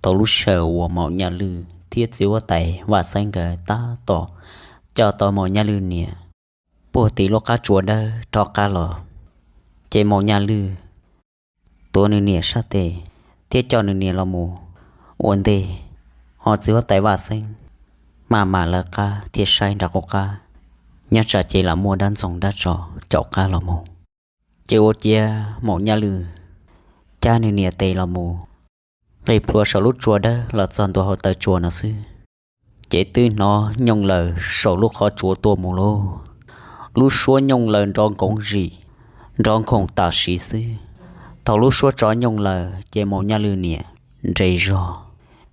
tau lub sij hawm uas Maum Nyaj Lwj thiab txiv huab tais Vaj Xeeb nkawd tab tom coj tau Maum Nyaj Lwj niam puag tim lub qab tsua dawb rov qab los, ces Maum Nyaj Lwj tuav nws niam sab tes thiab coj nws niam los mus ua ntej, ho txiv huab tais Vaj Xeeb maj mam lawv qab thiab saib nram qub qab, nyob tsam ces lam muaj dab ntxoog dab tsov caum qab los mus. Ces ua ciav Maum Nyaj Lwj cab nws niam tes los mus nqis plhuav saum lub tsua dawb los txog ntua hauv taw tsua no xwb, ces twb hnov nyooj laws saum lub qhov tsua tuaj mus lauj. Lub suab nyooj laws nrov nkoov zim, nrov nkhoom tam sim xwb. Thaum lub suab tsov nyooj laws ces Maum Nyaj Lwj niam nres zog,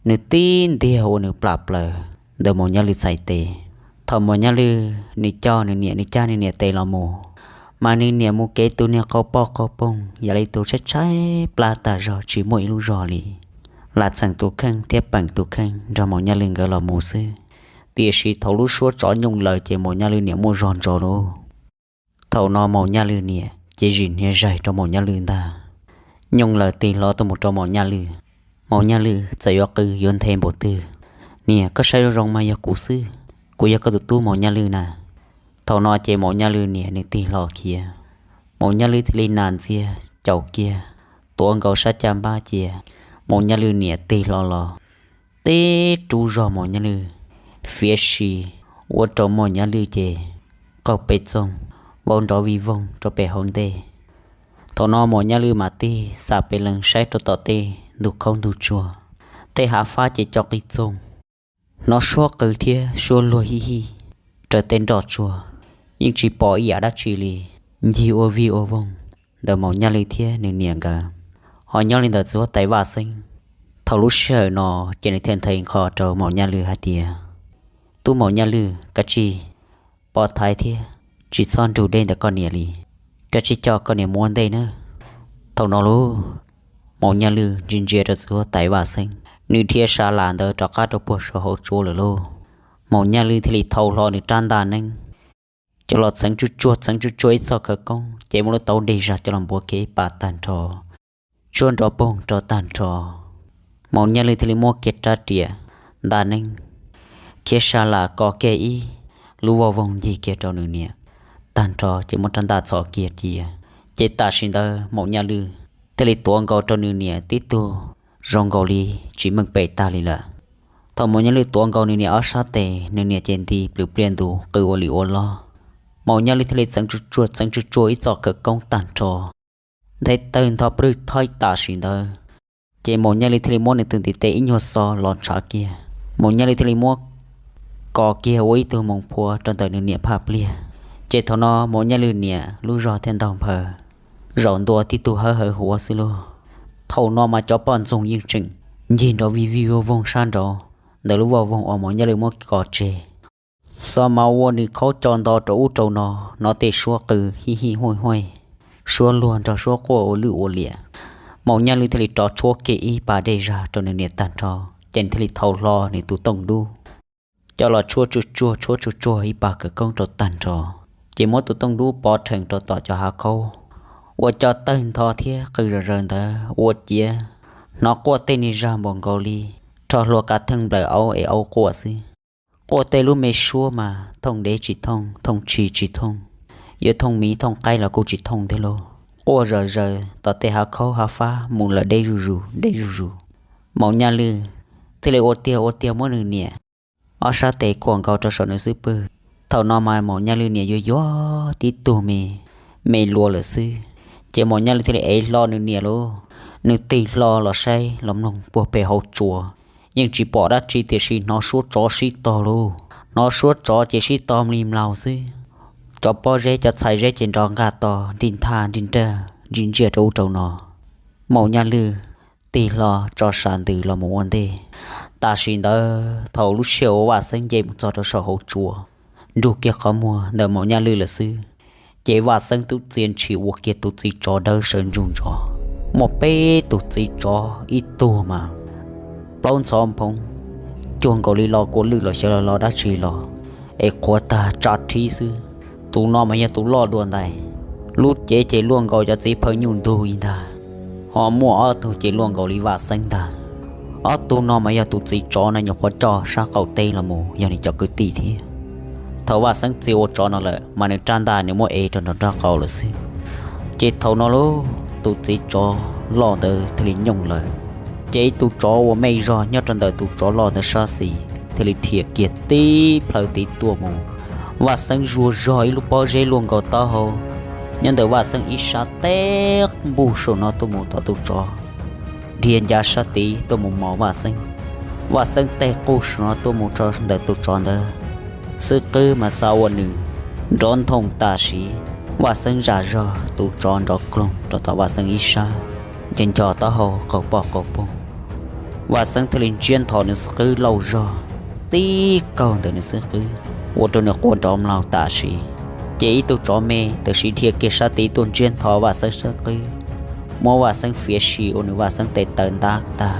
nws tib ntiag ua nws plam plaws ntawm Maum Nyaj Lwj txhais tes. Thaum Maum Nyaj Lwj nws coj nws niam, nws cab nws niam tes los mus, mas nws niam mus kev tus niag qau poj qau poog yam li tus tshaib tshaib plab tag zog tsis muaj ib lub zog li. Lam txheem tus kheej thiab peem tus kheej nrog Maum Nyaj Lwj nkawd los mus xwb. Tiam sis thaum lub suab tsov nyooj laws ces Maum Nyaj Lwj niam muaj zog ntsos lauj. Thaum no Maum Nyaj Lwj niam ces zim hniav zaig rau Maum Nyaj Lwj ntag. Nyooj laws tig hlo tuaj mus rau Maum Nyaj Lwj. Maum Nyaj Lwj txawm yuav qw yuav nthe npaum twg, niam, koj saib zoo zoo mas yog kuv xwb, kuv yog koj tus tub Maum Nyaj Lwj na. Thaum no ces Maum Nyaj Lwj niam nws tig hlo khiav. Maum Nyaj Lwj thiaj li nas ntxiag caum kiag, tuav nkaus sab caj npab cia. Maum Nyaj Lwj niam tig hlo los, tib rub zog Maum Nyaj Lwj fiav si, ua rau Maum Nyaj Lwj ces qaug pes txoog, vau nrov vij voog rau pem hauv ntej. Thaum no Maum Nyaj Lwj mam tig xam pes lees saib rau tom tej ntug khaub ntug tsuag, tej hav fab ces co qis txoog, hnov suab qw thiab suab luag hij hij raws tej nroj tsuag, yeej tsis pom ib yam dab tsi li, ncig ua vij ua voog ntawm Maum Nyaj Lwj thiab nws niam nkawd. Ho nyob li ntawm txiv huab tais Vaj Xeeb, thaum lub sij hawm no ces nws thiaj nthe nqho rau Maum Nyaj Lwj hais tias, tub Maum Nyaj Lwj, koj tsij pov thaiv thiab tsis txhob nrug deb ntawm koj niam li, koj tsij coj koj niam mus ua ntej nawb. Thaum no lauj, Maum Nyaj Lwj ntsia ntsia rau txiv huab tais Vaj Xeeb, nws dhia sa las ntawd rov qab rau puag saum hauv tsua lawm lauj. Maum Nyaj Lwj thiaj li thau hlo nws rab ntaj neeb coj los txeev tsuj tsuag txeev tsuj tsuag ib txoj khawv koob ces muab lub taub dej zag coj los npuav kiag ib pas tag nrho, tshuab nrov poog rau tag nrho. Maum Nyaj Lwj thiaj li muab kiag rab riam ntaj neeb, khiav sa las kos kiag ib lub voj voog ncig kiag rau nws niam tag nrho ces muab rab ntaj txhos kiag cia. Ces tam sim ntawd Maum Nyaj Lwj thiaj li tuav nkaus rau nws niam tib tug zoo nkaus li tsis meej pem tag li lawm. Thaum Maum Nyaj Lwj tuav nkaus nws niam ob sab tes, nws niam ces nti plws pliaj ntus qw ua li ua loj. Maum Nyaj Lwj thiaj li txeev tsuj tsuag txeev tsuj tsuag ib txoj khawv koob tag nrho, nthe tawg ntho plwj thoib tam sim ntawd. Ces Maum Nyaj Lwj thiaj li muab nws tus ntiv tes ib nyuag xo los ntshav kiag, Maum Nyaj Lwj thiaj li muab kos kiag ua ib tug moos phua rau ntawm nws niam phaj pliag. Ces thaum no Maum Nyaj Lwj niam lub zog thiaj ntaug nphaw zaum ntua tib tug hawb hawv huav xwb lauj. Thaum no mas cov poj ntxoog yeej tseem ncig nrov vij vij voog voog sab nraud ntawm lub voj voog uas Maum Nyaj Lwj muab kos tseg. Xo mas ua nws khaub co nto rau ub rau no, hnov tej suab qw hij hij huaj huaj, suab luag nrog suab quaj ua lwj ua liam. Maum Nyaj Lwj thiaj li rov tshuab kiag ib pas dej zag rau nws niam tag nrho, ces nws thiaj li thau hlo nws tus tooj dub coj los tshuab tsuj tsuag tshuab tsuj tsuag ib pas khawv koob rau tag nrho, ces muab tus tooj dub pov rhees rau tom cov hav khaub, ua co tawg ntho thiab qw zom zaws ntawd ua ciav hnov quaj tej niag zag npaum nkaus li rho hlua kav theej nplawm aub es aub quaj xwb. Quaj tej lub me suab mas thooj dev tsis thooj, thooj tshis tsis thooj, yuav thooj miv thooj qaib los kuj tsis thooj thiab lauj. Quaj zom zaws tom tej hav khaub hav fab mus lawm deb zuj zus deb zuj zus. Maum Nyaj Lwj thiaj li ua tiag ua tiag muab nws niam ob sab tes khuam nkaus rau saum nws xub pwg. Thaum no mas Maum Nyaj Lwj niam yuav yuav tib tug me, me luas lawm xwb. Ces Maum Nyaj Lwj thiaj li ev hlo nws niam lauj, nws tig hlo los saib los mloog puag pem hauv tsua, yeej tsis pom dab tsi tiam sis hnov suab tsov sib tog lauj. Hnov suab tsov ces sib tog mlig mlaus xwb. Cov pob zeb cov txhais zeb ces nrov nqaj to nrig nthaj nrig nraj nrig ntsiaj rau ub rau no. Maum Nyaj Lwj tig hlo tso sam ntws los mus ua ntej. Tam sim ntawd thaum lub sij hawm uas Vaj Xeeb nce mus txog rau saum hauv tsua, nrug kiag qhov muag ntawm Maum Nyaj Lwj lawm xwb, ces Vaj Xeeb twb txia ntshis ua kiag tus txiv tsov dawb sawv ntsug ntsos. Muaj peb tus txiv tsov ib tug mas plaub ntxhov nphoov, cuag nkaus li lo kua lwj los xyov los lo dab tsi los, es qhuav tag tsa rhib xwb. Tus no mas yog tus loj dua ntais, lub cev ces luaj nkaus cov txiv phaw nyuj ntug ib ntag, ho muaj ob tug ces luaj nkaus li Vaj Xeeb ntag. Ob tug no mas yog tus txiv tsov no nyuam qhuav coj sab qaum teb los mus yog nws cov kwv tij thiab. Thaum Vaj Xeeb txia ua tsov no lawm mas nws rab ntaj nws muab ev rau nraum nraub qaum lawm xwb. Ces thaum no lauj, tus txiv tsov loj ntawd thiaj li nyooj lawm. Ces ib tug tsov uas me zog nyob rau ntawm tus tsov loj ntawd sab xis thiaj li dhia kiag tib plhaw tiv tuaj mus. Vaj Xeeb zuag zog ib lub pob zeb luaj nkaus taub hau nyob ntawm Vaj Xeeb ib sab teb npuj saum no tuaj mus tom tus tsov, dhia ncav sab tid tuaj mus mos Vaj Xeeb. Vaj Xeeb tej qub saum no tuaj mus rau ntawm tus tsov ntawd, xwb qwb mas xav ua nws nrov nthooj tam sim. Vaj Xeeb zam zog tus tsov nrov kloog rau tom Vaj Xeeb ib sab, nce ncho taub hau qaug poj qaug poog. Vaj Xeeb thiaj li ntsiab nthos nws xwb qwb lauj zog tib kaug ntawm nws xwb qwb, ua rau nws quaj nrov mlaug tam sim. Ces ib tug tsov me tam sim dhia kiag sab tid tuaj ntsiab nthos Vaj Xeeb xwb qwb, muab Vaj Xeeb fiav si ua nws Vaj Xeeb tes taw ntab tag,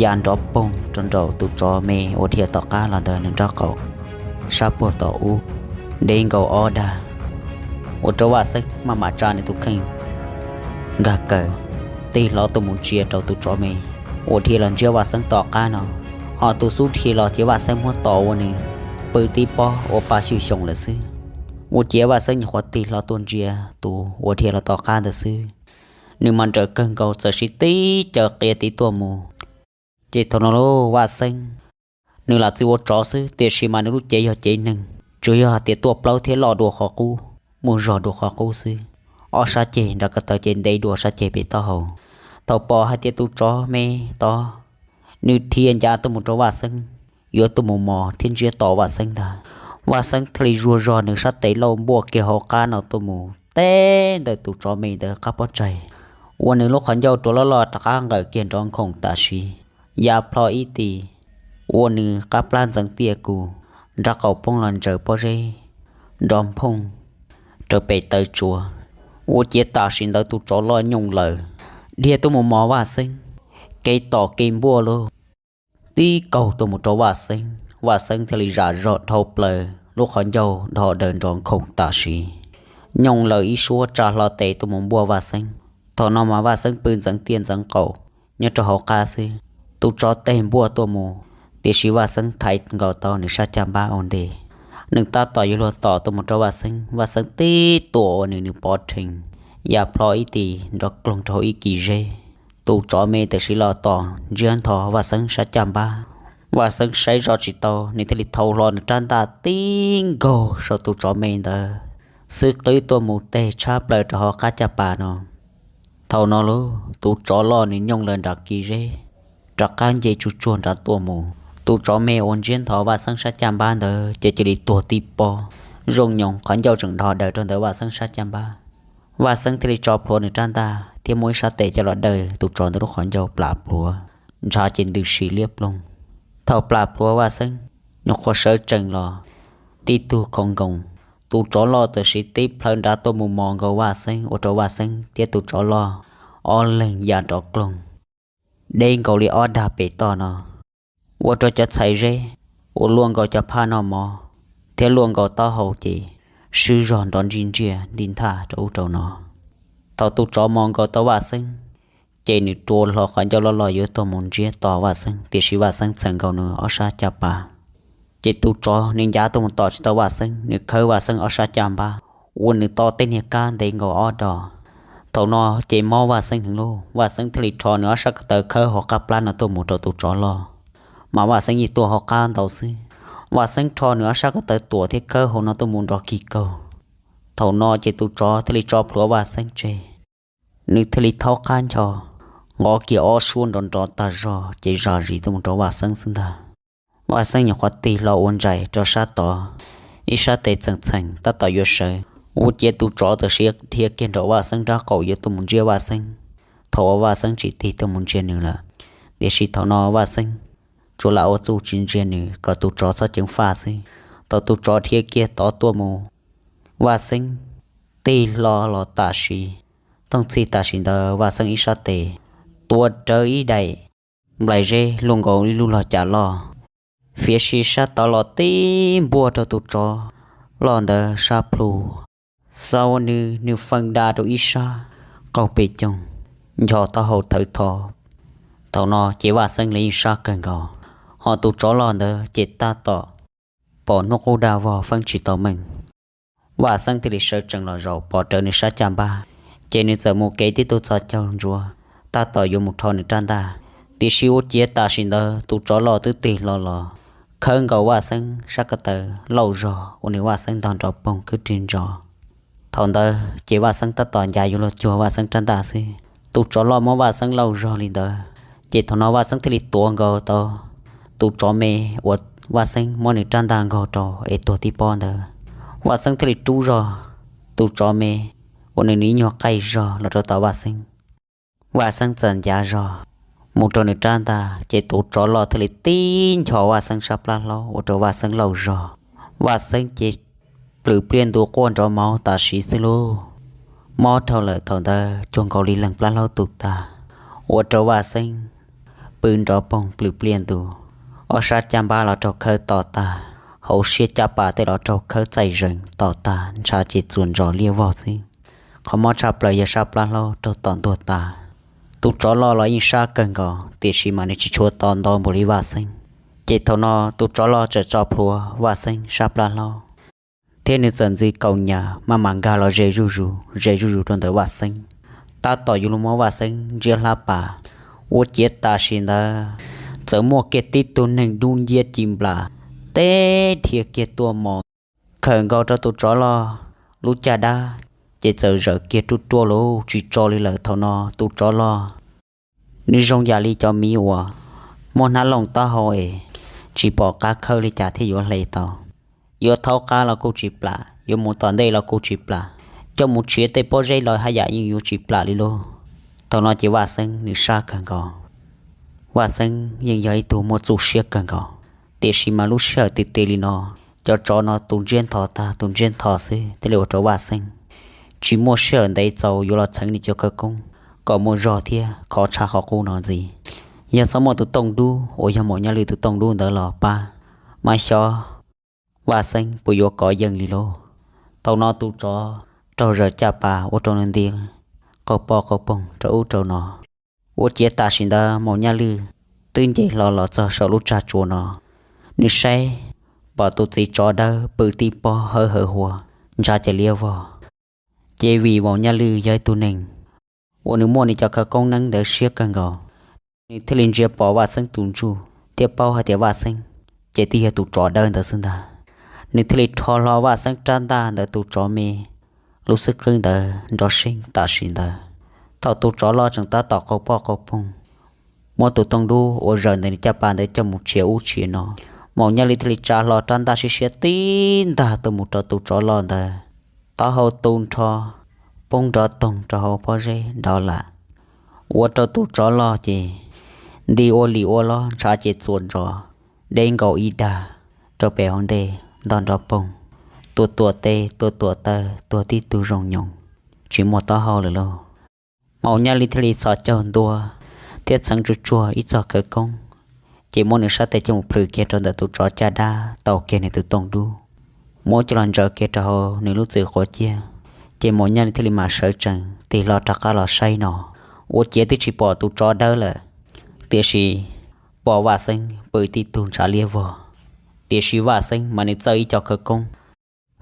ya nrov poog rau nraum tus tsov me uas dhia tom qab los ntawd nws nraub qaum sab puag tom ub, deb nkaus ob dag, ua rau Vaj Xeeb maj mam tsa nws tus kheej nkag kaws, tig hlo tuaj mus ntsia rau tus tsov me uas dhia los ntsiab Vaj Xeeb tom qab no. Ho tus xub dhia los ces Vaj Xeeb muab tom ua nws pw tib pob ua pa xyu xyoo lawm xwb. Ua ciav Vaj Xeeb nyuam qhuav tig hlo tuaj ntsia tus uas dhia los tom qab ntawd xwb, nws mas nrawm kawg nkaus txawm siv tib caws qia tiv tuaj mus. Ces thaum no lauj, Vaj Xeeb nws lam txia ua tsov xwb tiam sis mas nws lub cev yog cev neeg, tsuas yog hais tias tuaj plaub thiab loj dua qhov qub, muaj zog dua qhov qub xwb. Ob sab ceg nrad ko taw ces ntev dua sab ceg pem taub hau. Thaum pom hais tias tus tsov me tod nws dhia ncav tuaj mus rau Vaj Xeeb, yuav tuaj mus mos thiab ntsiab to Vaj Xeeb ntag, Vaj Xeeb thiaj li zuag zog nws sab tes lauj npuaj kiag hauv qab no tuaj mus teb ntawm tus tsov me ntawd qab pob tsaig, ua nws lub qhov ncauj rua loj loj rov qab nqawm kiag nrov nkhoom tam sim, ya plho ib tis, ua nws qab plab ntxeev tiaj kus, nraub qaum poob los ntsaws pob zeb nrov nphooj rau pem taw tsuas. Ua ciav tam sim ntawd tus tsov loj nyooj lawm, dhia tuaj mus mos Vaj Xeeb, kev tom kev npuaj lauj, tib kaug tuaj mus rau Vaj Xeeb. Vaj Xeeb thiaj li zam zog dhau plaws lub qhov ncauj dho daws nrov nkhoom tam sim, nyooj lawm ib suab tsa hlo tes tuaj mus npuaj Vaj Xeeb. Thaum no mas Vaj Xeeb pw ntxeev tiaj ntxeev qaum nyob rau hauv qab xwb. Tus tsov teg npuaj tuaj mus, tiam sis Vaj Xeeb thaiv nkaus tau nws sab caj npab ua ntej. Nws tab tom yuav luag tom tuaj mus rau Vaj Xeeb, Vaj Xeeb tib tuam ua nws nws pov rhees, ya plho ib tis nrov kloog rau hauv ib kis zeb. Tus tsov me tam sim los tom ntsiab ntho Vaj Xeeb sab caj npab. Vaj Xeeb saib zoj tsis tau, nws thiaj li thau hlo nws rab ntaj tib nkaug saum tus tsov me ntawd, xwb qwb tuaj mus teg tshab plaws rau hauv qab caj pas no. Thaum no lauj, tus tsov loj nws nyooj lawm nram kis zeb, rov qab nce tsuj tsuag nrad tuaj mus. Tus tsov me uas ntsiab ntho Vaj Xeeb sab caj npab ntawd ces cia li tuag tib pob, zoo nyoos qhov ncauj tseem dho daws rau ntawm Vaj Xeeb sab caj npab. Vaj Xeeb thiaj li tso plhuav nws rab ntaj thiab muab ib sab tes coj los daws tus tsov ntawd lub qhov ncauj plam plhuav, ntshav ces ntws si liab ploog. Thaum plam plhuav Vaj Xeeb nyuam qhuav sawv tsees los, tib tug khoov nkoos, tus tsov loj tam sim tib plhaw nrad tuaj mus mos nkaus Vaj Xeeb ua rau Vaj Xeeb thiab tus tsov loj ob leeg ya nrov kloog, deb nkaus li ob dag pem toj no, ua rau cov txhais zeb uas luaj nkaus cov phaj noj mov thiab luaj nkaus taub hau ces swb zog nrov ntsij ntsiaj nti nthaj rau ub rau no. Thaum tus tsov mos nkaus tau Vaj Xeeb, ces nws rua hlo qhov ncauj loj loj yuav tuaj mus ntsiab to Vaj Xeeb, tiam sis Vaj Xeeb txhaws nkaus nws ob sab caj pas. Ces tus tsov nws ncav tuaj mus tom tsis tau Vaj Xeeb, nws khawb Vaj Xeeb ob sab caj npab, ua nws to tej niag kab ntev nkaus ob dos. Thaum no ces mob Vaj Xeeb heev lauj, Vaj Xeeb thiaj li rho nws ob sab ko taw khawb hauv qab plab no tuaj mus rau tus tsov loj, mas Vaj Xeeb yeej tuaj hauv qab ntau xwb. Vaj Xeeb rho nws ob sab ko taw tuam thiab khawb hauv no tuaj mus nrov kig kaug. Thaum no ces tus tsov thiaj li tso plhuav Vaj Xeeb tseg, nws thiaj li thaub qab ncho, nqov kiag ob suab nrov nrov tag zog ces zam zis tuaj mus rau Vaj Xeeb xwb ntag. Vaj Xeeb nyuam qhuav tig hlo ua ntsais rau sab tod, ib sab tes txheem txheem tab tom yuav sawv, ua ciav tus tsov txawm siv dhia kiag nraum Vaj Xeeb nraub qaum yuav tuaj mus ntsiab Vaj Xeeb. Thaum uas Vaj Xeeb tsis tig tuaj mus ntsia nws lawm, tiam sis thaum no Vaj Xeeb tsuas lam ua txuj tsis ntsia nws kom tus tsov txhob ceev faj xwb. Thaum tus tsov dhia kiag tod tuaj mus, Vaj Xeeb tig hlo los tam sim, thooj txhij tam sim ntawd Vaj Xeeb ib sab tes tua rawv ib daim nplais zeb luaj nkaus ib lub log cam loj, fiav si sab tod los tib npuaj rau tus tsov loj ntawd sab plhu, xav ua nws nws feej da rau ib sab qaug pes coog, ncho taub hau thawv tho, Thaum no ces Vaj Xeeb los yeej sab kawg nkaus, ho tus tsov loj ntawd ces tab tom pom hnub qub dag vog feeb tsis tau meej. Vaj Xeeb thiaj li sawv tsees los zaum pom rawv nws sab caj npab, ces nws txawm mus kev tib tug txhos caug ntsuav, tab tom yuav mus rho nws rab ntaj. Tiam sis ua ciav tam sim ntawd tus tsov loj twb tig hlo los khawb nkaus Vaj Xeeb sab ko taw lauj zog ua nws Vaj Xeeb ntog nrov poog kwb rig ntso. Thaum ntawd ces Vaj Xeeb tab tom ncav yuav luag cuag Vaj Xeeb rab ntaj xwb, tus tsov loj muab Vaj Xeeb lauj zog li ntawd, ces thaum no Vaj Xeeb thiaj li tuav nkaus tau tus tsov me uas Vaj Xeeb muab nws rab ntaj nkaug rau es tuag tib pob ntawd. Vaj Xeeb thiaj li rub zog tus tsov me uas nws nws ib nyuag qaij zog los rau tom Vaj Xeeb. Vaj Xeeb txawm ncav zog mus rau nws rab ntaj, ces tus tsov loj thiaj li tib nchos Vaj Xeeb sab plab hlaub ua rau Vaj Xeeb lauj zog. Vaj Xeeb ces plhws pliaj ntu quaj nrov mauv tam sim xwb lauj. Mob dhau lawm thaum ntawd cuag nkaus li leeg plab hlaub tus tag, ua rau Vaj Xeeb pw nrov poog plhws pliaj ntu, ob sab caj npab los raug khawb to tag, hauv siab caj pas tej los raug khawb txaij zees to tag, ntshav ces txuas ntsos liab vog xwb. Qhov mob tshaj plaws yog sab plab hlaub raug tom ntuag tas. Tus tsov loj los yeej sab kawg nkaus, tiam sis mas nws tsis tshua to nto npaum li Vaj Xeeb. Ces thaum no tus tsov loj txawm tso plhuav Vaj Xeeb sab plab hlaub, thiab nws txawm ntxiv kaum nyas maj mam nkag los ze zuj zus ze zuj zus rau ntawm Vaj Xeeb, tab tom yuav luag muab Vaj Xeeb ntsiab hlab pas. Ua ciav tam sim ntawd txawm muaj kiag tib tug neeg dub nciab ci nplas teb dhia kiag tuaj mos khawm nkaus rau tus tsov loj lub caj dab, ces txawm zawm kiag ruaj ruaj lawm tsis tso li lawm. Thaum no tus tsov loj nws zoo yam li cov miv uas muaj hnab looj taub hau es tsis pom qab khawb li cas thiaj yuav hle tau. Yuav thaub qab los kuj tsis plam, yuav mus tom ntej los kuj tsis plam, coj mus tshiav tej pob zeb los haj yam yeej yuav tsis plam li lauj. Thaum no ces Vaj Xeeb nws sab kawg nkaus. Vaj Xeeb yeej yog ib tug muaj txuj siab kawg nkaus, tiam sis mas lub sij hawm tiag tiag li no, cov tsov no tus ntsiab ntho tag tus ntsiab ntho xwb thiaj li ua rau Vaj Xeeb tsis muaj sij hawm ntev txaus yuav los txheev nws cov khawv koob kom muaj zog thiab khov tshaj qhov qub no ntxiv. Yog txhob muaj tus tooj dub uas yog Maum Nyaj Lwj tus tooj dub ntawd los pab, mas xyov Vaj Xeeb puas yuav kov yeej li lauj. Thaum no tus tsov raug zaws caj pas ua rau nws nti qaug poj qaug poog rau ub rau no. Ua ciav tam sim ntawd Maum Nyaj Lwj twb nce hlo los txog saum lub tsag tsuas no, nws saib pom tus txiv tsov dawb pw tib pob hawb hawv hua, ntshav ces liab vog. Ces vim Maum Nyaj Lwj yog ib tug neeg uas nws muaj nws cov khawv koob neeb ntawd siab kawg nkaus, nws thiaj li ntsia pom Vaj Xeeb tus ntsuj thiab paub hais tias Vaj Xeeb ces twb yog tus tsov dawb ntawd xwb ntag. Nws thiaj li rho hlo Vaj Xeeb rab ntaj ntawm tus tsov me lub xwb qwb ntawd nrov seeb tam sim ntawd. Thaum tus tsov loj tseem tab tom qaug poj qaug poog muab tus tooj dub uas zaws ntawm nws caj pas ntawd coj mus tshiav ub tshiav no, Maum Nyaj Lwj thiaj li tsa hlo rab ntaj siab siab tib ntag tuaj mus rau tus tsov loj ntawd. Taub hau tu nrho poob nrov toog rau hauv pob zeb nrov lam, ua rau tus tsov loj ces nti ua li ua loj ntshav ces txuas ntsos deb nkaus ib dag rau pem hauv ntej ntog nrov poog, tua tuam tes tua tuam taw tuag tib tug zoo nyoos, tsis muaj taub hau lawm lauj. Maum Nyaj Lwj thiaj li txhos caug ntua thiab txheev tsuag tsuag ib txoj khawv koob, ces muab nws sab tes coj mus plhws kiag rau ntawm tus tsov caj dab tau kiag nws tus tooj dub, muab coj los ntsaws kiag rau hauv nws lub txwm quav ciaj. Ces Maum Nyaj Lwj thiaj li mam sawv tsees tig hlo rov qab los saib no, ua ciav twb tsis pom tus tsov dawb lawm, tiam sis pom Vaj Xeeb pw tib tug ntshav liab vog. Tiam sis Vaj Xeeb mas nws txawj ib co khawv koob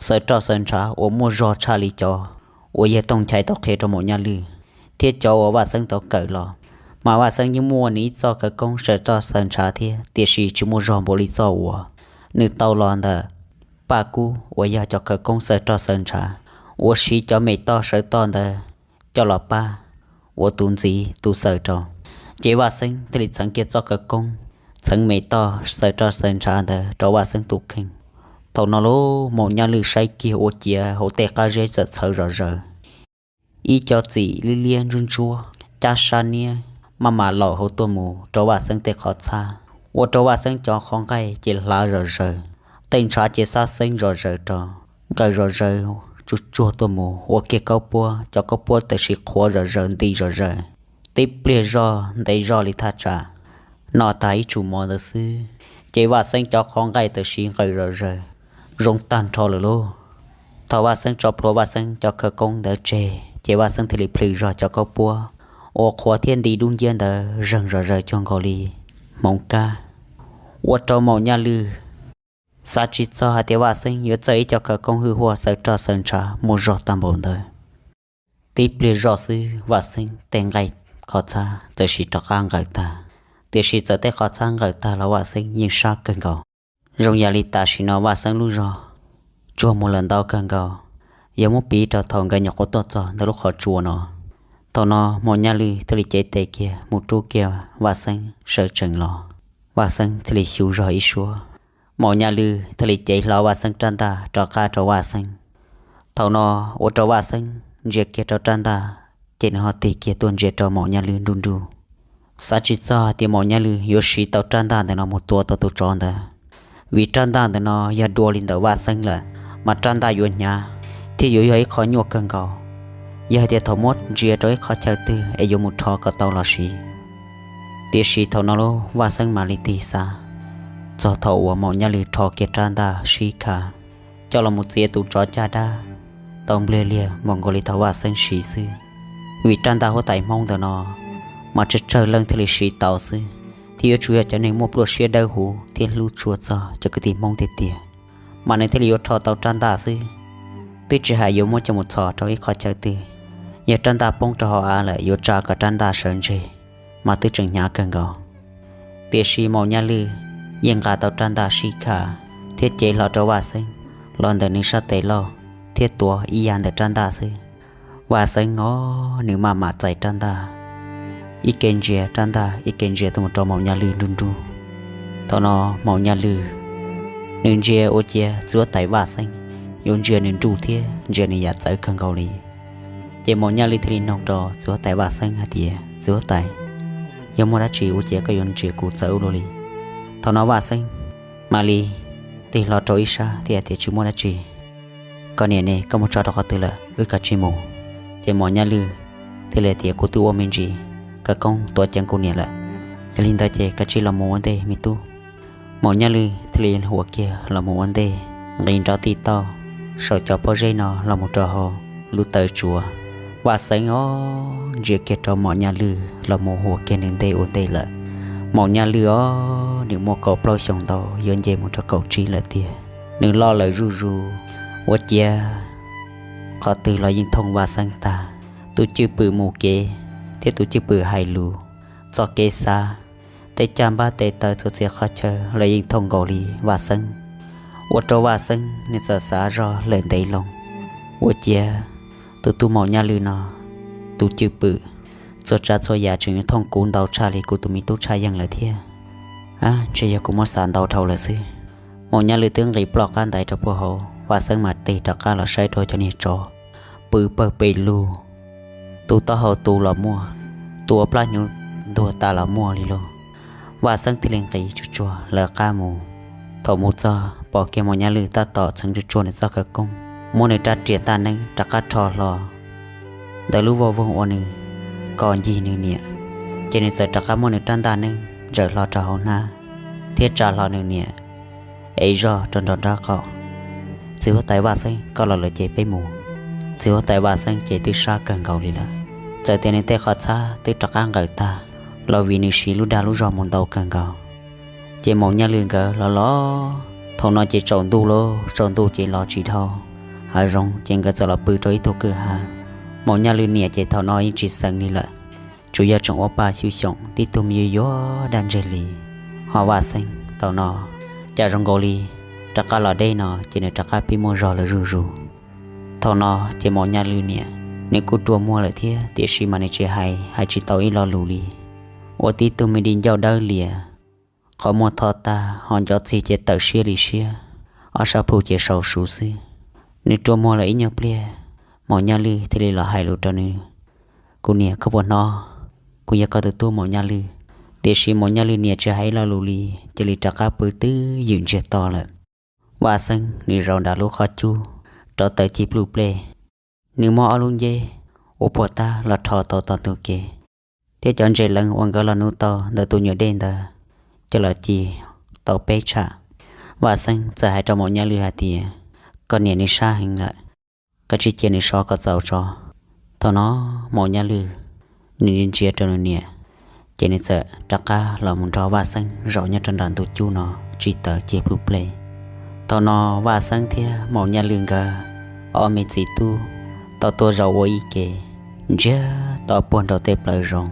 xaws roj xaws ntshav uas muaj zog tshaj li cov uas yawg Tooj Nchai tau qhia rau Maum Nyaj Lwj thiab cov uas Vaj Xeeb tau kawm los. Mas Vaj Xeeb yeej muaj nws ib txoj khawv koob xaws roj xaws ntshav thiab, tiam sis tsis muaj zog npaum li txoj uas nws tau los ntawm Paj Kub uas yog cov khawv koob xaws roj xaws ntshav uas siv cov me toj sawv toj ntawd coj los pab ua tus ntxiv tus xaws rau. Ces Vaj Xeeb thiaj li txheev kiag txoj khawv koob txheev me toj xaws roj xaws ntshav ntawd rau Vaj Xeeb tus kheej. Thaum no lauj, Maum Nyaj Lwj saib kiag ua ciav hauv tej qab zeb txawm txhawv zom zaws, ib co txim liab liab ntsuab ntsuab cab sab niab maj mam laum hauv tuaj mus rau Vaj Xeeb tej qhov txhab, ua rau Vaj Xeeb cov qhov nqaij ces hlav zom zaws, tej ntshav ces xab xeeb zom zaws rau, nqawm zom zaws tsuag tsuag tuaj mus ua kiag kaub puab, cov kaub puab tam sim qhuav zom zaws nti zom zaws, tib pliag zoj ntev zoj li thaj tsam noj tag ib tsum mov ntawd xwb. Ces Vaj Xeeb cov qhov nqaij tam sim nqawm zom zaws zoo tag nrho lawm lauj. Thaum Vaj Xeeb tso plhuav Vaj Xeeb cov khawv koob ntawd tseg, ces Vaj Xeeb thiaj li plhws zog cov kaub puab uas qhuav thiab nti dub nciab ntawd zeeg zom zaws cuag nkaus li hmoov kab, ua rau Maum Nyaj Lwj xav tsis txog hais tias Vaj Xeeb yuav txawj ib co khawv koob hwj huaj xawv roj xawv ntshav muaj zog tag npaum ntawd. Tib pliag zoj xwb Vaj Xeeb tej nqaij qhov txhab txawm sim rov qab nqawm tag, tiam sis txawm tej qhov txhab nqawm tag los Vaj Xeeb yeej sab kawg nkaus. Zoo yam li tam sim no Vaj Xeeb lub zog tsuag mus lawm ntau kawg nkaus, yog muab piv rau thaum nkawd nyuam qhuav tuaj txog ntawm lub qhov tsua no. Thaum no Maum Nyaj Lwj thiaj li cev tes kiag mus rub kiag Vaj Xeeb sawv tsees los. Vaj Xeeb thiaj li xyu zog ib suab. Maum Nyaj Lwj thiaj li cev hlo Vaj Xeeb rab ntaj rov qab rau Vaj Xeeb. Thaum no ua rau Vaj Xeeb ntsia kiag rau rab ntaj, ces nws ho tig kiag tuaj ntsia rau Maum Nyaj Lwj nruj nruj. Xav tsis txog hais tias Maum Nyaj Lwj yuav siv tau rab ntaj ntawm no mus tua tau tus tsov ntawd, vim rab ntaj ntawm no yog dua li ntawm Vaj Xeeb lawm, mas rab ntaj yuav hnyav thiab yuav yog ib qho nyuaj kawg nkaus. Yog hais tias thaum muab ntsia rau ib qhov chaw twg es yuav mus rho kom tau los siv. Tiam sis thaum no lub Vaj Xeeb mam li tig xav txog thaum uas Maum Nyaj Lwj rho kiag rab ntaj sib kha coj los mus txiav tus tsov caj dab tau npliag liag npaum nkaus li thaum Vaj Xeeb siv xwb. Vim rab ntaj huab tais Hmoob ntawm no mas tsawg tsawg leej thiaj li siv tau xwb, thiab yuav tsum yog cov neeg muaj pluaj siab dawb huv thiab hlub tshua txog cov kwv tij Hmoob tiag tiag, mas nws thiaj li yuav rho tau rab ntaj xwb. Twb tsis hais yuav muab coj mus txhos rau ib qhov chaw twg, yog rab ntaj poob rau hauv av lawm yuav tsa kom rab ntaj sawv ntseg, mas twb tseem hnyav kawg nkaus. Tiam sis Maum Nyaj Lwj yeej nqa tau rab ntaj sib kha thiab cev hlo rau Vaj Xeeb los ntawm nws sab tes lauj thiab tuav ib yam ntawm rab ntaj xwb. Vaj Xeeb os, nws maj mam txais rab ntaj, ib ke ntsia rab ntaj ib ke ntsia tuaj mus rau Maum Nyaj Lwj nruj nruj. Thaum no Maum Nyaj Lwj nws ntsia ua ciav txiv huab tais Vaj Xeeb yuav ntsia nws nruj thiab ntsia nws yam txawv kawg nkaus li. Ces Maum Nyaj Lwj thiaj li noog rau txiv huab tais Vaj Xeeb hais tias, Txiv huab tais, yog muaj dab tsi ua ciav koj yuav ntsia kuv txawv ua luaj li? Thaum no Vaj Xeeb mam li tig hlo rau ib sab thiab hais tias, Tsis muaj dab tsi, koj niam ne koj mus tso rau qhov twg lawm, wb kav tsij mus. Ces Maum Nyaj Lwj thiaj li tias, Kuv twb ua me ntsis khawv koob tuav ceev kuv niam lawm, yog li ntawd ces kav tsij los mus ua ntej me tub. Maum Nyaj Lwj thiaj li huam kiag los mus ua ntej, nqis nrov tij tauj saum cov pob zeb no los mus rau hauv lub taw tsuas. Vaj Xeeb os, ntsia kiag rau Maum Nyaj Lwj los mus huam kiag nws ntej ua ntej lawm. Maum Nyaj Lwj os, nws muaj kaum plaub xyoos ntau yuav nce mus rau kaum tsib lawm tiag, nws loj lawm zuj zus, ua ciav qhov twg los yeej thooj Vaj Xeeb tag. Tus cwj pwm mus kev thiab tus cwj pwm hais lus, txoj kev xav, tej caj npab tes taw txhua txhia qhov chaw los yeej thooj nkaus li Vaj Xeeb. Ua rau Vaj Xeeb nws txawm xav zog lawm ntev loo, ua ciav tus tub Maum Nyaj Lwj no, tus cwj pwm, txhua tsav txhua yam tseem yuav thooj kuv ntau tshaj li kuv tus me tub Tshaj Yeej lawm thiab. Ab, ntshe yog kuv muab xav ntau dhau lawm xwb. Maum Nyaj Lwj twb nqis ploj qab ntais rau puag hauv, Vaj Xeeb mam tig rov qab los saib rau cov niag tsov pw pawg pes lug, tus taub hau tu los muaj, tus ua plab hnyuv ntuag tas los muaj li lauj. Vaj Xeeb thiaj li nqis tsuag tsuag lawv qab mus. Thaum mus txog pom kiag Maum Nyaj Lwj tab tom txheev tsuag tsuag nws txoj khawv koob, muab nws rab riam ntaj neeb rov qab rho hlo ntawm lub voj voog uas nws kos ncig nws niam, ces nws txawm rov qab muab nws rab ntaj neeb ntsaws hlo rau hauv hnab thiab tsa hlo nws niam ev zog rau nraum nraub qaum. Txiv huab tais Vaj Xeeb, koj los lawm ces peb mus. Txiv huab tais Vaj Xeeb ces twb sab kawg nkaus li lawm, txawm tias nws tej qhov txhab twb rov qab nqawm tag los vim nws siv lub dag lub zog mus ntau kawg nkaus. Ces Maum Nyaj Lwj nkawd los los, thaum no ces tsaus ntuj lauj, tsaus ntuj ces los tsis dhau hav zoov ces nkawd txawm los pw rau ib tug kwj ha. Maum Nyaj Lwj niam ces thaum no yeej tsis xeev li lawm, tsuas yog tseem ua pa xyu xyoom tib tug me yuag yuag daj ntseg li. Ho Vaj Xeeb thaum no cas zoo nkaus li rov qab los deb no ces nws rov qab pib muaj zog lawm zuj zus. Thaum no ces Maum Nyaj Lwj niam nws kuj rua muag lawm thiab, tiam sis mas nws tsis hais, hais tsis tau ib lo lus li. Ua tib tug me di ncauj dawb lias, qhov muag tho tag ho ncov txig ces tawm siab li siab, ob sab plhu ces sau suv xwb. Nws rua muag lawm ib nyuag pliag, Maum Nyaj Lwj thiaj li los hais lus rau nws, Kuv niam, koj puas hnov? Kuv yog koj tus tub Maum Nyaj Lwj. Tiam sis Maum Nyaj Lwj niam tsis hais ib lo lus li, cia li rov qab pw twb ywm ntsiag to lawm. Vaj Xeeb nws zaum nram lub qhov cub, rauv taws ci pluj plej. Nws muab ob lub nceb ua puag ta los rho tau tom ntug kev, thiab cov ntses leev uas nkawd los nuv tau ntawm tus nyuam dej ntawd coj los ci tau peb tsham. Vaj Xeeb txawm hais rau Maum Nyaj Lwj hais tias, Koj niam nws sab heev lawm, koj tsij cia nws sov kom txaus tso. Thaum no Maum Nyaj Lwj nws ntsia ntsia rau nws niam, ces nws txawm rov qab los mus nrog Vaj Xeeb zaum nyob rau nram ntug cub no tsis tawm ceg plub pleg. Thaum no Vaj Xeeb thiab Maum Nyaj Lwj nkawd ob me txiv tub tau tuaj zaum ua ib ke ntsiag to puag nraum tej plawv zoov.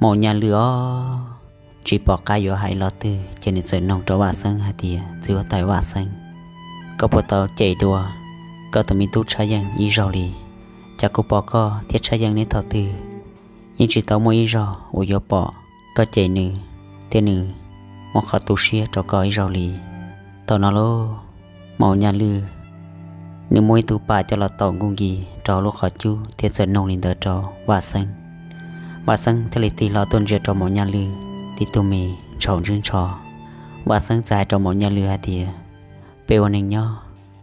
Maum Nyaj Lwj ob tsis pom qab yuav hais lo twg ces nws txawm noog rau Vaj Xeeb hais tias, Txiv huab tais Vaj Xeeb, koj puas tau cem dua koj tus me tub Tshaj Yeej ib zaug li? Cas kuv pom koj thiab Tshaj Yeej neb thaum twg yeej tsis tau muaj ib zaug uas yuav pom koj cem nws thiab nws muab qhov tu siab rau koj ib zaug li. Thaum no lauj, Maum Nyaj Lwj nws muab ib tug pas coj los taum nkuj nkis rau hauv lub qhov cub thiab txawm noog li ntawd rau Vaj Xeeb. Vaj Xeeb thiaj li tig hlo tuaj ntsia rau Maum Nyaj Lwj tib tug me ntshaus ntswb ntsho. Vaj Xeeb txawm hais rau Maum Nyaj Lwj hais tias, Peb ua neeg nyob,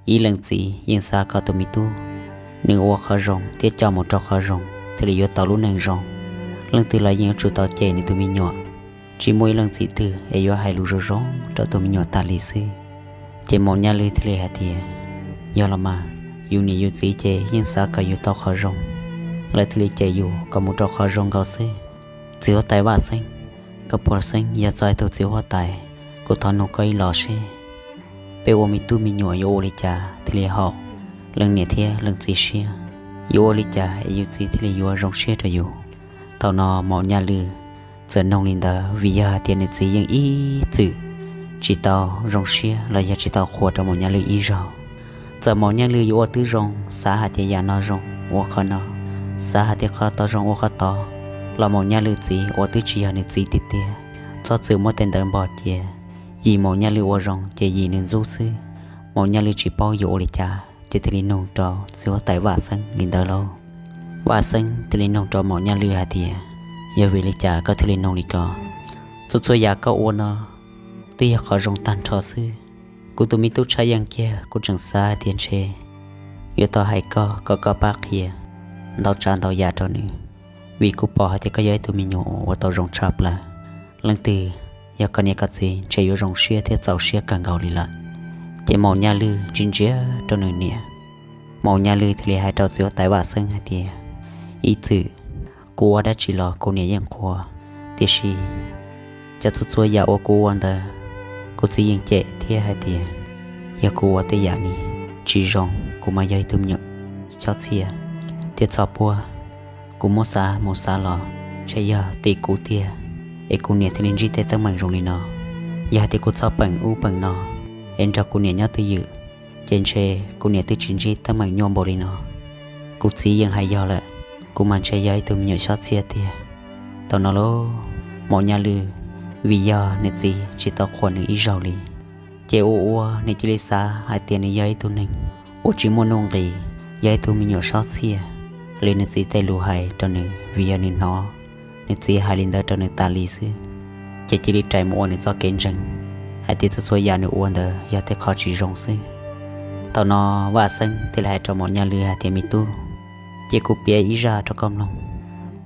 ib leej txiv yeej xav kom tus me tub nws ua qhov zoo thiab coj mus rau qhov zoo thiaj li yuav tau lub neej zoo. Leej twg los yeej yuav tsum tau cem nws tus me nyuam, tsis muaj ib leej txiv twg es yuav hais lus zoo zoo rau tus me nyuam tas li xwb. Ces Maum Nyaj Lwj thiaj li hais tias, Yog los mas, yus niam yus txiv ces yeej xav kom yus tau qhov zoo, lawv thiaj li cem yus kom mus rau qhov zoo nkaus xwb. Txiv huab tais Vaj Xeeb, koj puas xeeb yog txog ib tug txiv huab tais, kuv thov nug koj ib los seb, peb ua me tub me nyuam yuav ua li cas thiaj li haum leej niam thiab leej txiv siab? Yuav ua li cas es yus txiv thiaj li yuav zoo siab rau yus? Thaum no Maum Nyaj Lwj txawm noog li ntawd vim yog hais tias nws txiv yeej ib txwm tsis tau zoo siab los yog tsis tau qhuas rau Maum Nyaj Lwj ib zaug. Txawm Maum Nyaj Lwj yuav ua twb zoo, xav hais tias yam no zoo ua qhov no, xav hais tias qhov tod zoo ua qhov tod, los Maum Nyaj Lwj txiv uas twb tsis yog nws txiv tiag tiag, txhob txwm muab tej ntawd npog cia. Yim Maum Nyaj Lwj ua zoo ces yim nws ntxub xwb. Maum Nyaj Lwj tsis paub yuav ua li cas ces thiaj li nug rau txiv huab tais Vaj Xeeb li ntawd lauj. Vaj Xeeb thiaj li nug rau Maum Nyaj Lwj hais tias, Yog vim li cas koj thiaj li nug li ko? Txhua txhua yam koj ua no twb yog qhov zoo tag nrho xwb. Kuv tus me tub Tshaj Yeej kiag kuv tseem xav hais tias ntshe yuav tau hais koj kom koj pab qhia ntau tsav ntau yam rau nws, vim kuv pom hais tias koj yog ib tug me nyuam uas ua tau zoo tshaj plaws. Leej twg yog koj niam koj txiv ntshe yuav zoo siab thiab txaus siab kawg nkaus li lawm. Ces Maum Nyaj Lwj ntsia ntsia rau nws niam, Maum Nyaj Lwj thiaj li hais rau txiv huab tais Vaj Xeeb hais tias, Ib txwm kuv ua dab tsi los kuv niam yeej qhuas, tiam sis cov txhua txhua yam uas kuv ua ntawd, kuv txiv yeej cem thiab hais tias yog kuv ua tej yam ni tsis zoo, kuv mas yog ib tug me nyuam xyob txhiaj thiab txhoj puab. Kuv muab xav mus xav los ntshe yog tim kuv tiag es kuv niam thiaj li ntsib tej teeb meem zoo li no. Yog hais tias kuv txhob peem ub peem no es nrog kuv niam nyob twj ywm, ces ntshe kuv niam twb tsis ntsib teeb meem nyuaj npaum li no. Kuv txiv yeej hais yog lawm, kuv mas ntshe yog ib tug me nyuam xyob txhiaj tiag. Thaum no lauj, Maum Nyaj Lwj vim yog nws txiv tsis tau qhuas nws ib zaug li, ces ua ua nws cia li xav hais tias nws yog ib tug neeg uas tsis muaj nuj nqis, yog ib tug me nyuam xyob txhiaj li nws txiv tej lus hais rau nws, vim yog nws hnov nws txiv hais li ntawd rau nws tas li xwb, ces cia li rais mus ua nws txoj kev ntseeg hais tias txhua txhua yam nws ua ntawd yog tej qhov tsis zoo xwb. Thaum no Vaj Xeeb thiaj li hais rau Maum Nyaj Lwj hais tias, Me tub, cia kuv piav ib zaj rau koj mloog.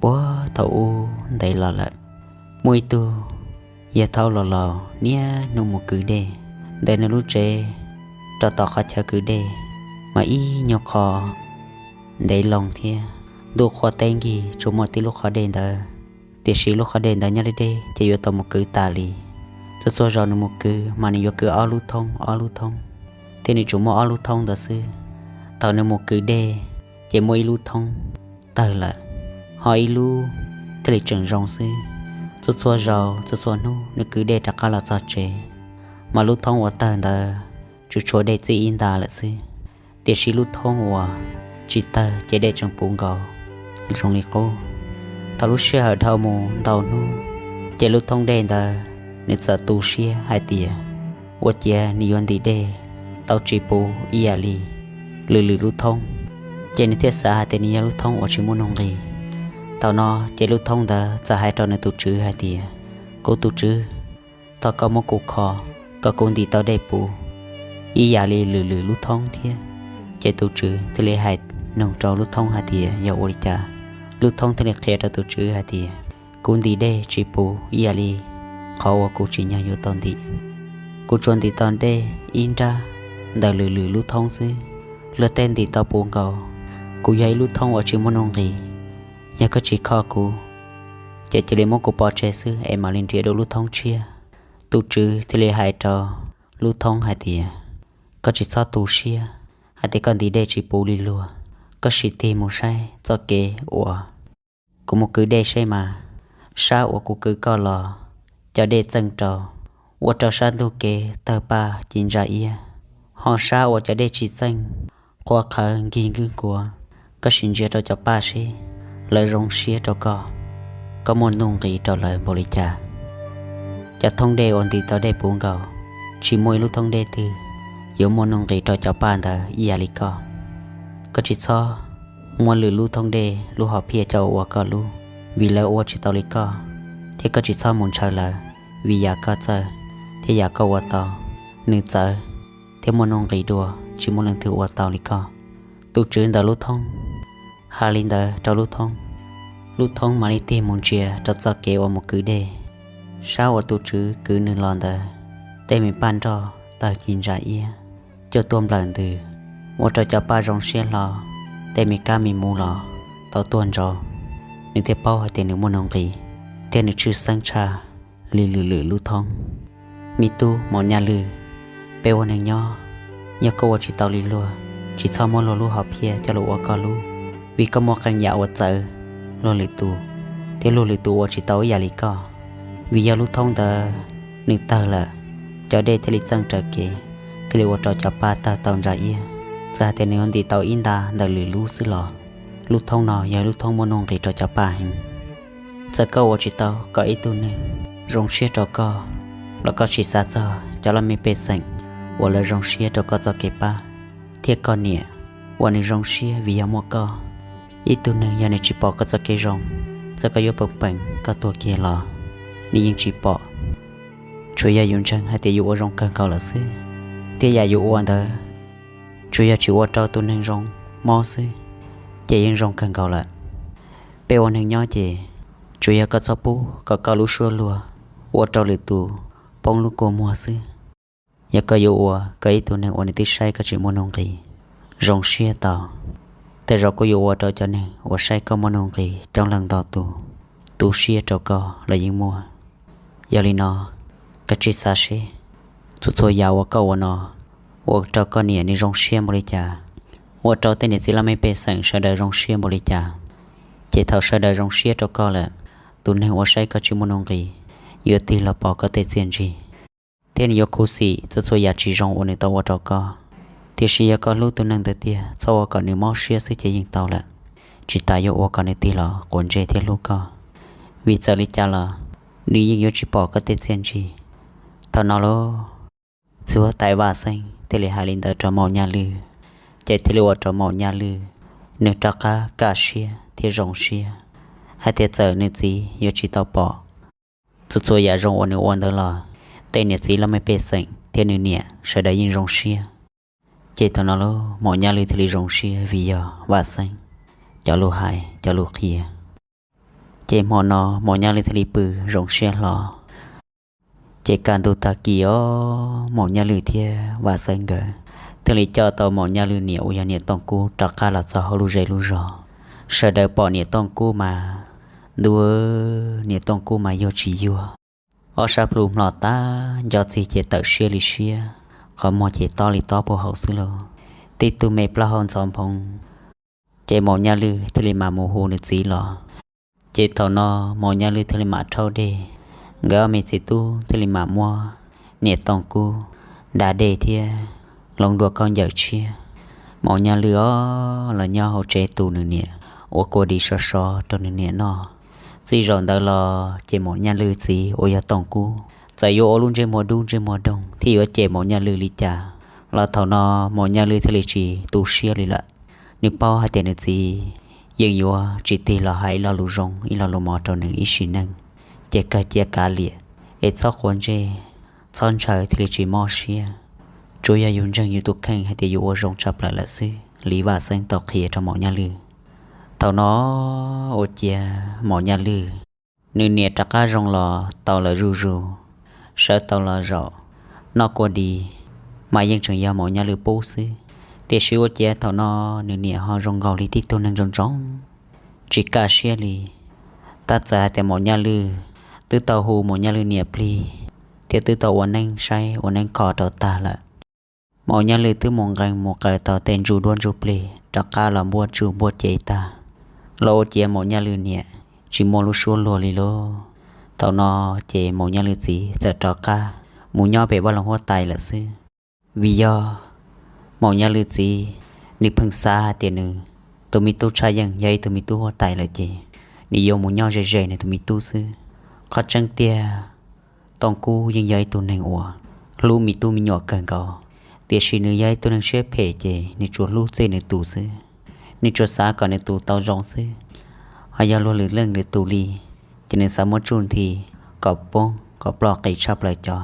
Puag thaum ub ntev los lawm, muaj ib tug yawg thaub laus laus niaj hnub mus kwv dej. Ntawm nws lub tsev rau tom qhov chaw kwv dej mas ib nyuag qho ntev loo thiab. Ntuj qhuav teb nkig tsuas muaj tib lub qhov dej ntawd, tiam sis lub qhov dej ntawd nyob deb deb ces yuav tau mus kwv tas li. Txhua txhua zaus nws mus kwv mas nws yuav kwv ob lub thoob ob lub thoob, thiab nws tsuas muaj ob lub thoob ntawd xwb. Thaum nws mus kwv dej ces muaj ib lub thoob tawg lawm, ho ib lub thiaj li tseem zoo xwb. Txhua txhua zaus txhua txhua hnub nws kwv dej rov qab los txog tsev, mas lub thoob uas tawg ntawd tsuas tshuav dej txij ib nta lawm xwb, tiam sis lub thoob uas tsis tawg ces dej tseem puv nkaus zoo li qub. Thaum lub sij hawm dhau mus ntau hnub, ces lub thoob dej ntawd nws txawm tu siab hais tias ua ciav nws yuav ntim dej tau tsis puv ib yam li lwm lwm lub thoob, ces nws thiaj xav hais tias nws yog lub thoob uas tsis muaj nuj nqis. Thaum no ces lub thoob ntawd txawm hais rau nws tus tswv hais tias, Kuv tus tswv, thov koj muab kuv kho kom kuv ntim tau dej puv ib yam li lwm lwm lub thoob thiab. Ces tus tswv thiaj li hais nug rau lub thoob hais tias yog ua li cas. Lub thoob thiaj li qhia rau tus tswv hais tias, Kuv ntim dej tsis puv ib yam li qhov uas kuv tsim nyog yuav tau ntim. Kuv tsuas ntim tau dej ib nrab ntawm lwm lwm lub thoob xwb, luag tej ntim tau puv nkaus. Kuv yog ib lub thoob uas tsis muaj nuj nqis, yog koj tsis kho kuv ces cia li muab kuv pov tseg xwb es mam li nrhiav dua lub thoob tshiab. Tus tswv thiaj li hais rau lub thoob hais tias, koj tsis txhob tu siab hais tias koj nti dej tsis puv li luag, koj sim tig mus saib txoj kev uas kuv mus kwv dej seb mas, sab uas kuv kwv koj los cov dej txeej rau, ua rau sab ntug kev tawg paj ci ntsa iab, ho sab uas cov dej tsis txeej, qhuav qhawv nkig nkig nkuav. Koj sim ntsia rau cov paj seb lawv zoo siab rau koj, koj muaj nuj nqis rau lawv npaum li cas. Cov thoob dej uas nti tau dej puv nkaus, tsis muaj ib lub thoob dej twg yuav muaj nuj nqis rau cov paj ntawd ib yam li koj. Koj tsis txhob muab lwm lub thoob dej lub hom phiaj coj ua koj lub, vim lawv ua tsis tau li koj, thiab koj tsis txhob mus ntshaw lawv, vim yam koj txawj thiab yam koj ua tau, nws txawv thiab muaj nuj nqis dua, tsis muaj leej twg ua tau li koj. Tus tswv ntawm lub thoob hais li ntawd rau lub thoob, lub thoob mam li tig mus ntsia rau txoj kev uas mus kwv dej. Sab uas tus tswv kwv nws los ntawd, tej me paj nroj tawg ci ntsa iab, cuaj tuaj nplawm ntws, ua rau cov paj zoo siab hlo, tej me kab me muv los tau tuaj ntsauv. Nws thiaj paub hais tias nws muaj nuj nqis thiab nws tshwj xeeb tshaj li lwm lwm lub thoob. Me tub Maum Nyaj Lwj, peb ua neeg nyob, yog koj ua tsis tau li luag, tsis txhob muab luag lub hom phiaj coj los ua koj lub, vim koj muaj qee yam uas txawv luag lwm tus, thiab luag lwm tus ua tsis tau ib yam li koj. Vim yog lub thoob ntawd nws tawg lawm, cov dej thiaj li txeej raws kev, thiaj li ua rau cov paj tawg tau ntsa iab. Txawm hais tias nws yuav ntim tau ib nta ntawm lwm lub xwb los, lub thoob no yog lub thoob muaj nuj nqis rau cov paj heev. Txawm koj ua tsis tau kom ib tug neeg zoo siab rau koj, los koj sim xav txog cov laj mej pej xeem uas lawv zoo siab rau koj txoj kev pab, thiab koj niam uas nws zoo siab vim yog muaj koj. Ib tug neeg yog nws tsis pom koj txoj kev zoo, txawm koj yuav peem peem koj tuag kiag los nws yeej tsis pom. Tsuas yog yus ntseeg hais tias yus ua zoo kawg nkaus lawm xwb, thiab yam yus ua ntawd tsuas yog tsis ua rau tus neeg zoo mob xwb, ces yeej zoo kawg nkaus lawm. Peb ua neeg nyob ces tsuas yog koj txhob pub kom koj lub suab luag ua rau lwm tus poob lub kua muag xwb. Yog koj yuav ua kom ib tug neeg uas nws twb saib koj tsis muaj nuj nqis zoo siab tau, tej zaum kuj yuav ua rau cov neeg uas saib koj muaj nuj nqis coob leej ntau tus tu siab rau koj los yeej muaj. Yog li no, koj sim xav seb, txhua txhua yam uas koj ua no, ua rau koj niam nws zoo siab npaum li cas, ua rau tej niam txiv laj mej pej xeem sawv daws zoo siab npaum li cas. Ces thaum sawv daws zoo siab rau koj lawm, tus neeg uas saib koj tsis muaj nuj nqis yuav tig los pom koj tej txiaj ntsig, thiab nws yuav khuv xim txhua txhua yam tsis zoo uas nws tau ua rau koj. Tiam sis yog koj hlub tus neeg ntawd tiag, txhob ua kom nws mob siab xwb ces yeej tau lawm, tsis tas yuav ua kom nws tig los quav ntsej thiab hlub koj. Vim txawm li cas los nws yeej yuav tsis pom koj tej txiaj ntsig. Thaum no lauj, txiv huab tais Vaj Xeeb thiaj li hais li ntawd rau Maum Nyaj Lwj, ces thiaj li ua rau Maum Nyaj Lwj nws rov qab kaj siab thiab zoo siab hais tias txawm nws txiv yuav tsis tau pom txhua txhua yam zoo uas nws ua ntawd los tej niam txiv laj mej pej xeem thiab nws niam sawv daws yeej zoo siab. Ces thaum no lauj, Maum Nyaj Lwj thiaj li zoo siab vim yog Vaj Xeeb cov lus hais cov lus qhia. Ces hmo no Maum Nyaj Lwj thiaj li pw zoo siab hlo. Ces kaj ntug tag kis os, Maum Nyaj Lwj thiab Vaj Xeeb nkawd thiaj li coj tau Maum Nyaj Lwj niam uas yog niam Tooj Kub rov qab los txog hauv lub zej lub zog. Sawv daws pom niam Tooj Kub mas, ntuj, niam Tooj Kub mas yuag tsis yuag, ob sab plhu hmlo tag nco txig ces tawm siab li siab, qhov muag ces tob li tob puag hauv xwb lauj. Tib tug me plaub hau ntxhov nphoo. Ces Maum Nyaj Lwj thiaj li mam mus hu nws txiv los. Ces thaum no Maum Nyaj Lwj thiaj li mam rhaub dej, nkawd ob me txiv tub thiaj li mam muab niam Tooj Kub da dej thiab hloov dua khaub ncaws tshiab. Maum Nyaj Lwj os los nyob hauv tsev tu nws niam, ua kua dis sov sov rau nws niam noj. Txij zaum ntawd los ces Maum Nyaj Lwj txiv uas yog Tooj Kub txawm yuav ua lub ntsej muag dub ntsej muag doog thiab yuav cem Maum Nyaj Lwj li cas los thaum no Maum Nyaj Lwj thiaj li tsis tu siab li lawm. Nws paub hais tias nws txiv yeej yuav tsis tig los hais ib lo lus zoo ib lo lus mov rau nws ib sim neej. Ces kawg cia kav liam, es txhob quav ntsej, txhob ntshaw thiaj li tsis mob siab. Tsuas yog yus ntseeg yus tus kheej hais tias yus ua zoo tshaj plaws lawm xwb li Vaj Xeeb tau qhia rau Maum Nyaj Lwj. Thaum no ua ciav Maum Nyaj Lwj nws niam rov qab zoo los tau lawm zuj zus, sawv tau los zaum, noj kua dis, mas yeej tseem yog Maum Nyaj Lwj pub xwb. Tiam sis ua ciav thaum no nws niam ho zoo nkaus li tib tug neeg ntsoov ntsoov, tsis kaj siab li. Tab txawm hais tias Maum Nyaj Lwj twb tau hu Maum Nyaj Lwj niam plig thiab twb tau ua neeb saib ua neeb kho rau tag lawm. Maum Nyaj Lwj twb mus nqee mus qaws tau tej ntsuj duab ntsuj plig rov qab los npuab tsuj npuab cev tag, los ua ciav Maum Nyaj Lwj niam tsis muaj lub suab luag li lauj. Thaum no ces Maum Nyaj Lwj txiv txawm rov qab mus nyob pem vaj loog huab tais lawm xwb. Vim yog Maum Nyaj Lwj txiv nws pheej xav hais tias nws tus me tub Tshaj Yeej yog ib tug me tub huab tais lawm ces nws yuav mus nyob ze ze nws tus me tub xwb. Qhov tseeb tiag, Tooj Kub yeej yog ib tug neeg uas hlub me tub me nyuam kawg nkaus, tiam sis nws yog ib tug neeg siab phem ces nws tsuas hlub txij nws tus xwb. Nws tsuas xav kom nws tus tau zoo xwb, ho yog luag lwm leej lwm tus li ces nws xav muab tsuj nthi kom poob kom ploj qis tshaj plaws cov.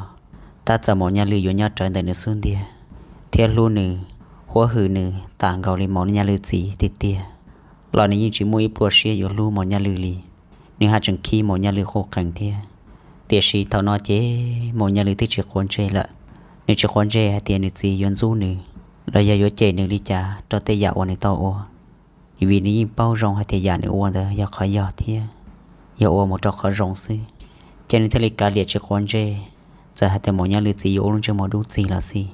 Tab txawm Maum Nyaj Lwj yuav nyob rawv ntawm nws xub ntiag thiab hlub nws, huab hwm nws tas nkaus li Maum Nyaj Lwj txiv tiag tiag los nws yeej tsis muaj ib pluaj siab yuav hlub Maum Nyaj Lwj li. Nws haj tseem khib Maum Nyaj Lwj quj qees thiab. Tiam sis thaum no ces Maum Nyaj Lwj twb tsis quav ntsej lawm. Nws tsis quav ntsej hais tias nws txiv yuav ntxub nws los yog yuav cem nws li cas rau tej yam uas nws tau ua, vim nws yeej paub zoo hais tias yam nws ua ntawd yog qhov yog thiab yog ua mus rau qhov zoo xwb, ces nws thiaj li kav liam tsis quav ntsej. Txawm hais tias Maum Nyaj Lwj txiv yuav ua lub ntsej muag dub txig los xij.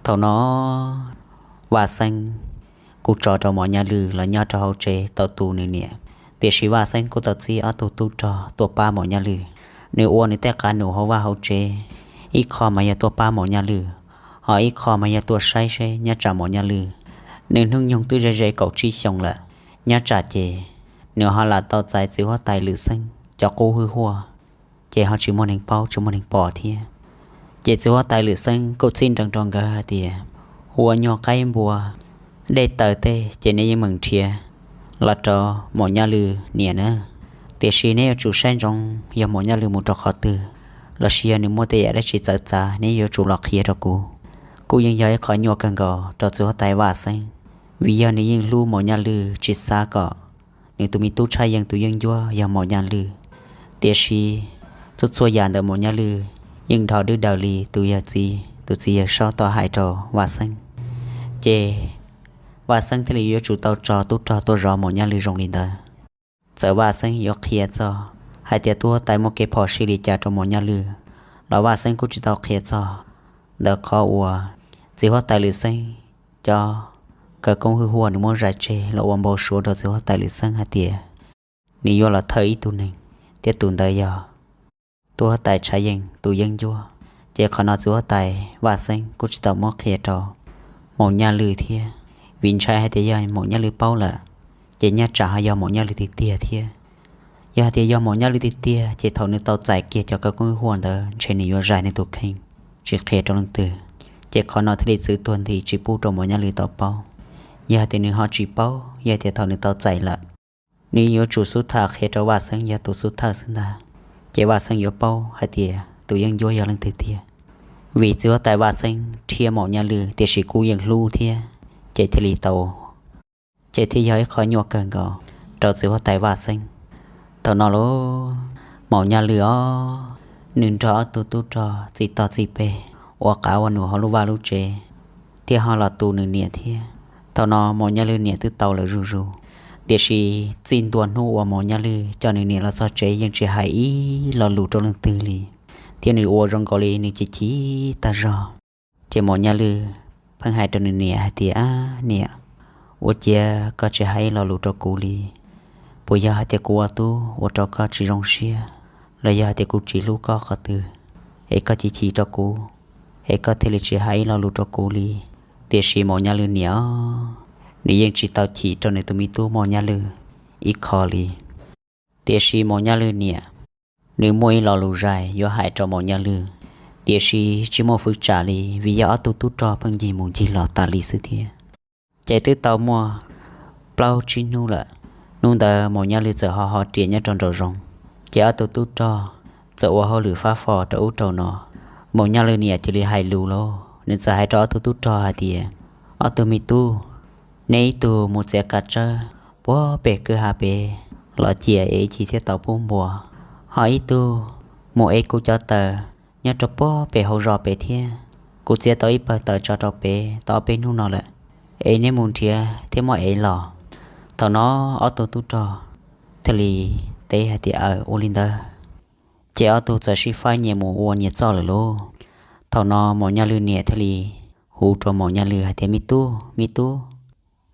Thaum no Vaj Xeeb kuj tso rau Maum Nyaj Lwj los nyob rau hauv tsev tau tu nws niam, tiam sis Vaj Xeeb kuj tau txib ob tug tub rog tuaj pab Maum Nyaj Lwj. Nws ua nws tej qav num hauv vaj hauv tsev, ib qho mas yog tuaj pab Maum Nyaj Lwj, ho ib qho mas yog tuaj saib seb nyob tsam Maum Nyaj Lwj. Nws hnub nyoog twb ze ze kaum tsib xyoo lawm, nyob tsam ces nws ho lam tau txais txiv huab tais Lwm Xeeb cov qub hwj huaj, ces ho tsis muaj neeg paub tsis muaj neeg pom thiab. Ces txiv huab tais Lwm Xeeb kuj txhib nrees rau nkawd hais tias, ua nyuag qaib npua dej taws tej ces nej yeej meem nrhiav los rau Maum Nyaj Lwj niam na. Tiam sis neb yuav tsum saib ntsoov yog Maum Nyaj Lwj mus rau qhov twg, los sis yog nws muaj tej yam dab tsi txawv txav neb yuav tsum los qhia rau kuv. Kuj yeej yog ib qho nyuaj kawg nkaus rau txiv huab tais Vaj Xeeb, vim yog nws yeej hlub Maum Nyaj Lwj tsis xav kom nws tus me tub Tshaj Yeej tus yeeb ncuab yog Maum Nyaj Lwj. Tiam sis txhua txhua yam ntawm Maum Nyaj Lwj yeej dhos dwb daws li tus yawg txiv, tus txiv yawg Saub tau hais rau Vaj Xeeb. Ces Vaj Xeeb thiaj li yuav tsum tau tso tub rog tuaj zov Maum Nyaj Lwj zoo li ntawd. Txawm Vaj Xeeb yuav qhia txog hais tias tub huab tais muaj kev phom sij li cas rau Maum Nyaj Lwj los Vaj Xeeb kuj tsis tau qhia txog ntawm qhov uas txiv huab tais Lwm Xeeb cov khawv koob hwj huaj nws muab zais tseg los ua npau suav rau txiv huab tais Lwm Xeeb hais tias nws yuav los thawj ib tug neeg, thiab tus ntawd yog tub huab tais Tshaj Yeej tus yeeb ncuab. Ces qhov no txiv huab tais Vaj Xeeb kuj tsis tau muab qhia rau Maum Nyaj Lwj thiab, vim ntshai hais tias yog Maum Nyaj Lwj paub lawm ces nyob tsam ho yog Maum Nyaj Lwj tiag tiag thiab. Yog hais tias yog Maum Nyaj Lwj tiag tiag ces thaum nws tau txais kiag cov khawv koob hwj huaj ntawd ntshe nws yuav zais nws tus kheej tsis qhia rau leej twg. Ces qhov no thiaj li txwv tuag nthi tsis pub rau Maum Nyaj Lwj tau paub. Yog hais tias nws ho tsis paub, yog tias thaum nws tau txais lawm, nws yuav tsum xub tham qhia rau Vaj Xeeb yog tus xub thawj xwb ntag. Ces Vaj Xeeb yuav paub hais tias tus yeeb ncuab yog leej twg tiag. Vim txiv huab tais Vaj Xeeb rhiab Maum Nyaj Lwj tiam sis kuj yeej hlub thiab, ces thiaj li tau, ces thiaj yog ib qho nyuaj kawg nkaus rau txiv huab tais Vaj Xeeb. Thaum no lauj, Maum Nyaj Lwj os, nws nrog ob tug tub rog txij toj txij peg ua qav ua num hauv lub vaj lub tsev, thiab ho los tu nws niam thiab. Thaum no Maum Nyaj Lwj niam twb tau lawm zuj zus, tiam sis txij ntua hnub uas Maum Nyaj Lwj coj nws niam los txog tsev yeej tsis hais ib lo lus rau leej twg li, thiab nws ua zoo nkaus li nws chim chim tag zog. Ces Maum Nyaj Lwj pheej hais rau nws niam hais tias, ab niam, ua ciav koj tsis hais ib lo lus rau kuv li. Puas yog hais tias kuv ua tub ua rau koj tsis zoo siab, los yog hais tias kuv tsis hlub koj qhov twg, es koj chim chim rau kuv, es koj thiaj li tsis hais ib lo lus rau kuv li? Tiam sis Maum Nyaj Lwj niam, nws yeej tsis tau chim rau nws tus me tub Maum Nyaj Lwj ib qho li. Tiam sis Maum Nyaj Lwj niam, nws muaj ib lo lus zais yuav hais rau Maum Nyaj Lwj, tiam sis tsis muaj fwv tsam li vim yog ob tug tub rog pheej ncig mus ncig los tas li xwb thiab. Ces twb tau muaj plaub tsib hnub lawm, hnub ntawd Maum Nyaj Lwj txawm ho ho riam nyob rau nraum zoov, ces ob tug tub rog txawm ua hauj lwm fab fo rau ub rau no. Maum Nyaj Lwj niam cia li hais lus lauj, nws txawm hais rau ob tug tub rog hais tias, ob tug me tub, neb ib tug mus txiav kav tsawb puag pem kwj ha pem los cia es ib chim thiaj tau pub npua, ho ib tug mus ev kuv cov taws nyob rau puag pem hauv zos pem thiab. Kuv txiav tau ib pawg taws tso rau pem tau ob peb hnub no lawm, es neb mus nrhiav thiab muab ev los. Thaum no ob tug tub rog thiaj li teb hais tias, Aws, ua li ntawd. Ces ob tug txawm sib faib nyias mus ua nyias txoj lawm lauj. Thaum no Maum Nyaj Lwj niam thiaj li hu rau Maum Nyaj Lwj hais tias, Me tub, me tub,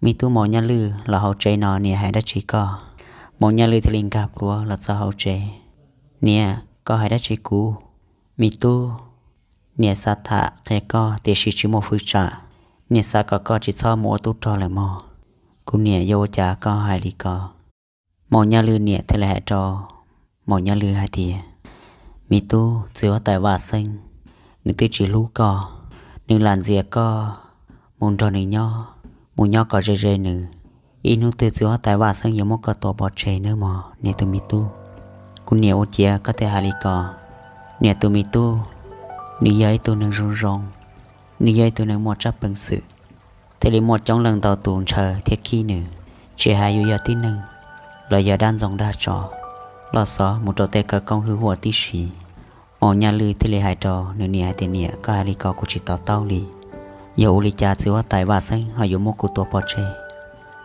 me tub Maum Nyaj Lwj, los hauv tsev no, niam hais dab tsi koj? Maum Nyaj Lwj thiaj li nkag pluav los txog hauv tsev. Niam, koj hais dab tsi kuv? Me tub, niam xav tham qhia koj tiam sis tsis muaj fwv tsam. Niam xav kom koj tsis txhob mus ua tub rog lawm mog. Kuv niam, yuav ua cas koj hais li ko? Maum Nyaj Lwj niam thiaj li hais rau Maum Nyaj Lwj hais tias, Me tub, txiv huab tais Vaj Xeeb, nws twb tsis hlub koj, nws lam ntxias koj mus nrog nws nyob, mus nyob kom ze ze nws. Ib hnub twg txiv huab tais Vaj Xeeb yuav muab koj tua pov tseg nawb mog niam tus me tub. Kuv niam, ua ciav koj thiaj hais li ko. Niam tus me tub, nws yog ib tug neeg zoo zoo, nws yog ib tug neeg muaj tsab peev xwm, thiaj li muaj coob leej ntau tus ntshaw thiab khib nws. Tsis hais yuav yog tib neeg los yog dab ntxoog dab tsov los xov mus rau tej khawv koob hwj huam tib si. Maum Nyaj Lwj thiaj li hais rau nws niam hais tias, Niam, koj hais li ko kuv tsis to taub li. Yog ua li cas txiv huab tais Vaj Xeeb ho yuav muab kuv tua pov tseg?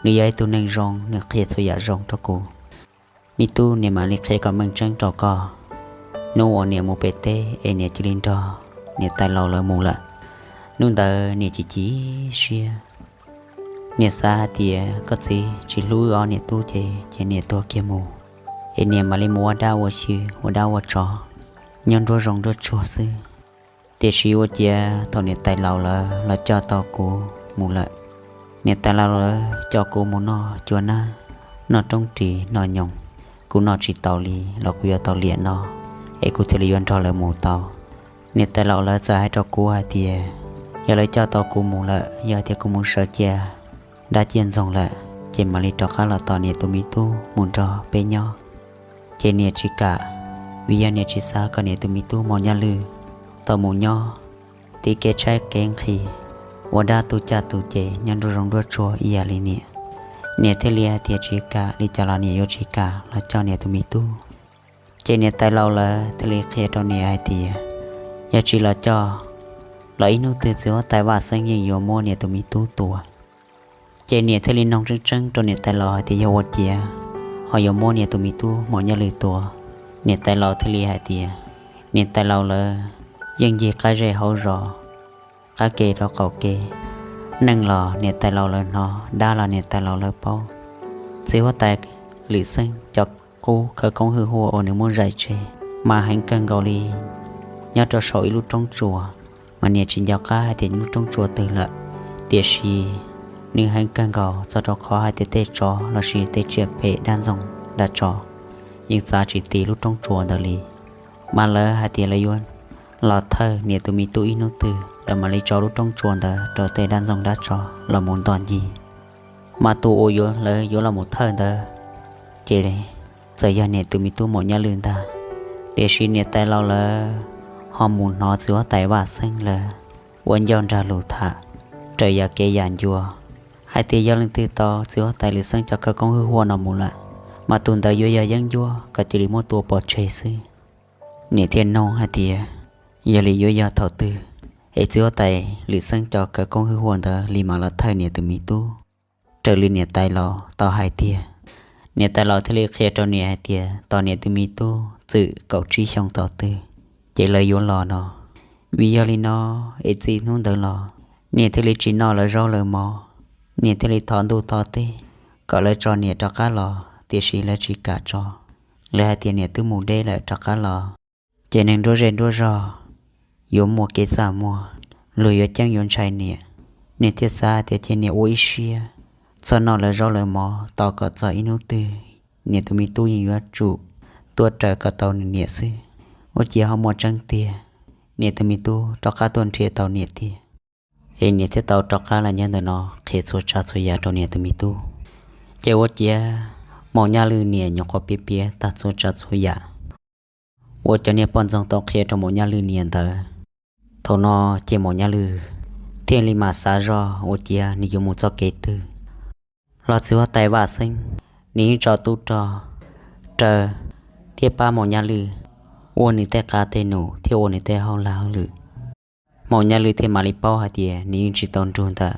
Nws yog ib tug neeg zoo, nws qhia txhua yam zoo rau kuv. Me tub, niam mam li qhia kom meej tseeb rau koj. Hnub uas niam mus pem teb es niam cia li nrog niam tais laus lawv mus lawm, hnub ntawd niam chim chim siab. Niam xav hais tias koj txiv tsis hlub wb ob niam tub ces, ces niam tuag kiag mus, es niam mam li mus ua dab ua xyw, ua dab ua tsov, nyob nruab zoov nruab tsuag xwb. Tiam sis ua ciav thaum niam tais laus lawv los coj tau kuv mus lawm, niam tais laus lawv coj kuv mus noj cua nab, noj roob ris noj nyoos, kuv noj tsis tau li los kuv yuav tau liam no, es kuv thiaj li yuav nrog lawv mus tau. Niam tais laus lawv txawm hais rau kuv hais tias, yog lawv coj tau kuv mus lawm, yog tias kuv mus sawv cia dab cia ntxoog lawm, ces mam li rov qab los tos niam tus me tub mus nrog peb nyob. Ces niam tsis kam, vim yog niam tsis xav kom niam tus me tub Maum Nyaj Lwj tau mus nyob tim kev tshaib kev nqhis, ua dab tu caj tu ces nyob nruab zoov nruab tsuag ib yam li niam. Niam thiaj li hais tias tsis kam, li cas los niam yuav tsis kam los coj niam tus me tub. Ces niam tais laus lawv thiaj li qhia rau niam hais tias, yog tsis los coj los ib hnub twg txiv huab tais Vaj Xeeb yeej yuav muab niam tus me tub tua. Ces niam thiaj li noog tseeb tseeb rau niam tais laus hais tias yog ua ciav ho yuav muab niam tus me tub Maum Nyaj Lwj tua. Niam tais laus thiaj li hais tias, niam tais laus lawv yeej ncig qab zej hauv zos, qab ke rau qaum ke, neeg los niam tais laus lawv hnov, dab los niam tais laus lawv paub. Txiv huab tais Lwm Xeeb cov qub khawv koob hwj huam uas nws muab zais tseg mas heev kawg nkaus li. Nyob rau saum ib lub roob tsuas, mas niam tsis nco qab hais tias lub roob tsuas twg lawm, tiam sis nws heev kawg nkaus txog rau qhov hais tias tej tsov lossis tej tsiaj phem dab ntxoog dab tsov yeej txav tsis ti lub roob tsuas ntawd li. Mas lawv hais tias lawv yuav los thawj niam tus me tub ib hnub twg, lawv mam li tso lub roob tsuas ntawd rau tej dab ntxoog dab tsov los mus nto ncig. Mas tus uas yuav lawv yuav los mus thawj ntawd, ces txawm yog niam tus me tub Maum Nyaj Lwj ntag. Tiam sis niam tais laus lawv ho mus hnov txiv huab tais Vaj Xeeb lawv ua ncauj nrag lus tham raws yam kev yam ncua, hais tias yog leej twg tau txiv huab tais Lwm Xeeb cov khawv koob hwj huam no mus lawm, mas tus ntawd yuav yog yeeb ncuab kom cia li muab tua pov tseg xwb. Niam thiaj noog hais tias, yog li yuav yog thaum twg es txiv huab tais Lwm Xeeb cov khawv koob hwj huam ntawd li mam los thawj niam tus me tub raws li niam tais laus tau hais tiag? Niam tais laus thiaj li qhia rau niam hais tias tos niam tus me tub txwm kaum tsib xyoo tau twg, ces lawv yuav los no. Vim yog li no es txij hnub ntawd los niam thiaj li tsis noj lawv zaub lawv mov, niam thiaj li thov ntuj thov teb kom lawv tso niam rov qab los, tiam sis lawv tsis kam tso. Lawv hais tias niam twb mus deb lawm, rov qab los ces neeg nruab zej nruab zog yuav muaj kev txaj muag, luag yuav ceeb yuav ntshai niam. Niam thiaj xav tias cia niam ua ib siab txhob noj lawv zaub lawv mov tos kom txog ib hnub twg niam tus me tub yeej yuav tsum tuaj raws kom tau nws niam xwb. Ua ciav ho muaj tseeb tiag, niam tus me tub rov qab tuaj nrhiav tau niam tiag, es niam thiaj tau rov qab los nyob ntawm no qhia txhua tsav txhua yam rau niam tus me tub. Ces ua ciav Maum Nyaj Lwj niam nyuam qhuav piav piav tag txhua tsav txhua yam uas cov niag poj ntxoog tau qhia rau Maum Nyaj Lwj niam ntawd. Thaum no ces Maum Nyaj Lwj thiaj li mam xav zoj ua ciav nws yuav mus txoj kev twg. Los txiv huab tais Vaj Xeeb, nws yeej tso tub rog raws thiab pab Maum Nyaj Lwj ua nws tej qab tej num thiab ua nws tej hauj lag hauj lwm. Maum Nyaj Lwj thiaj mam li paub hais tias nws yeej tsis tau nrug ntawm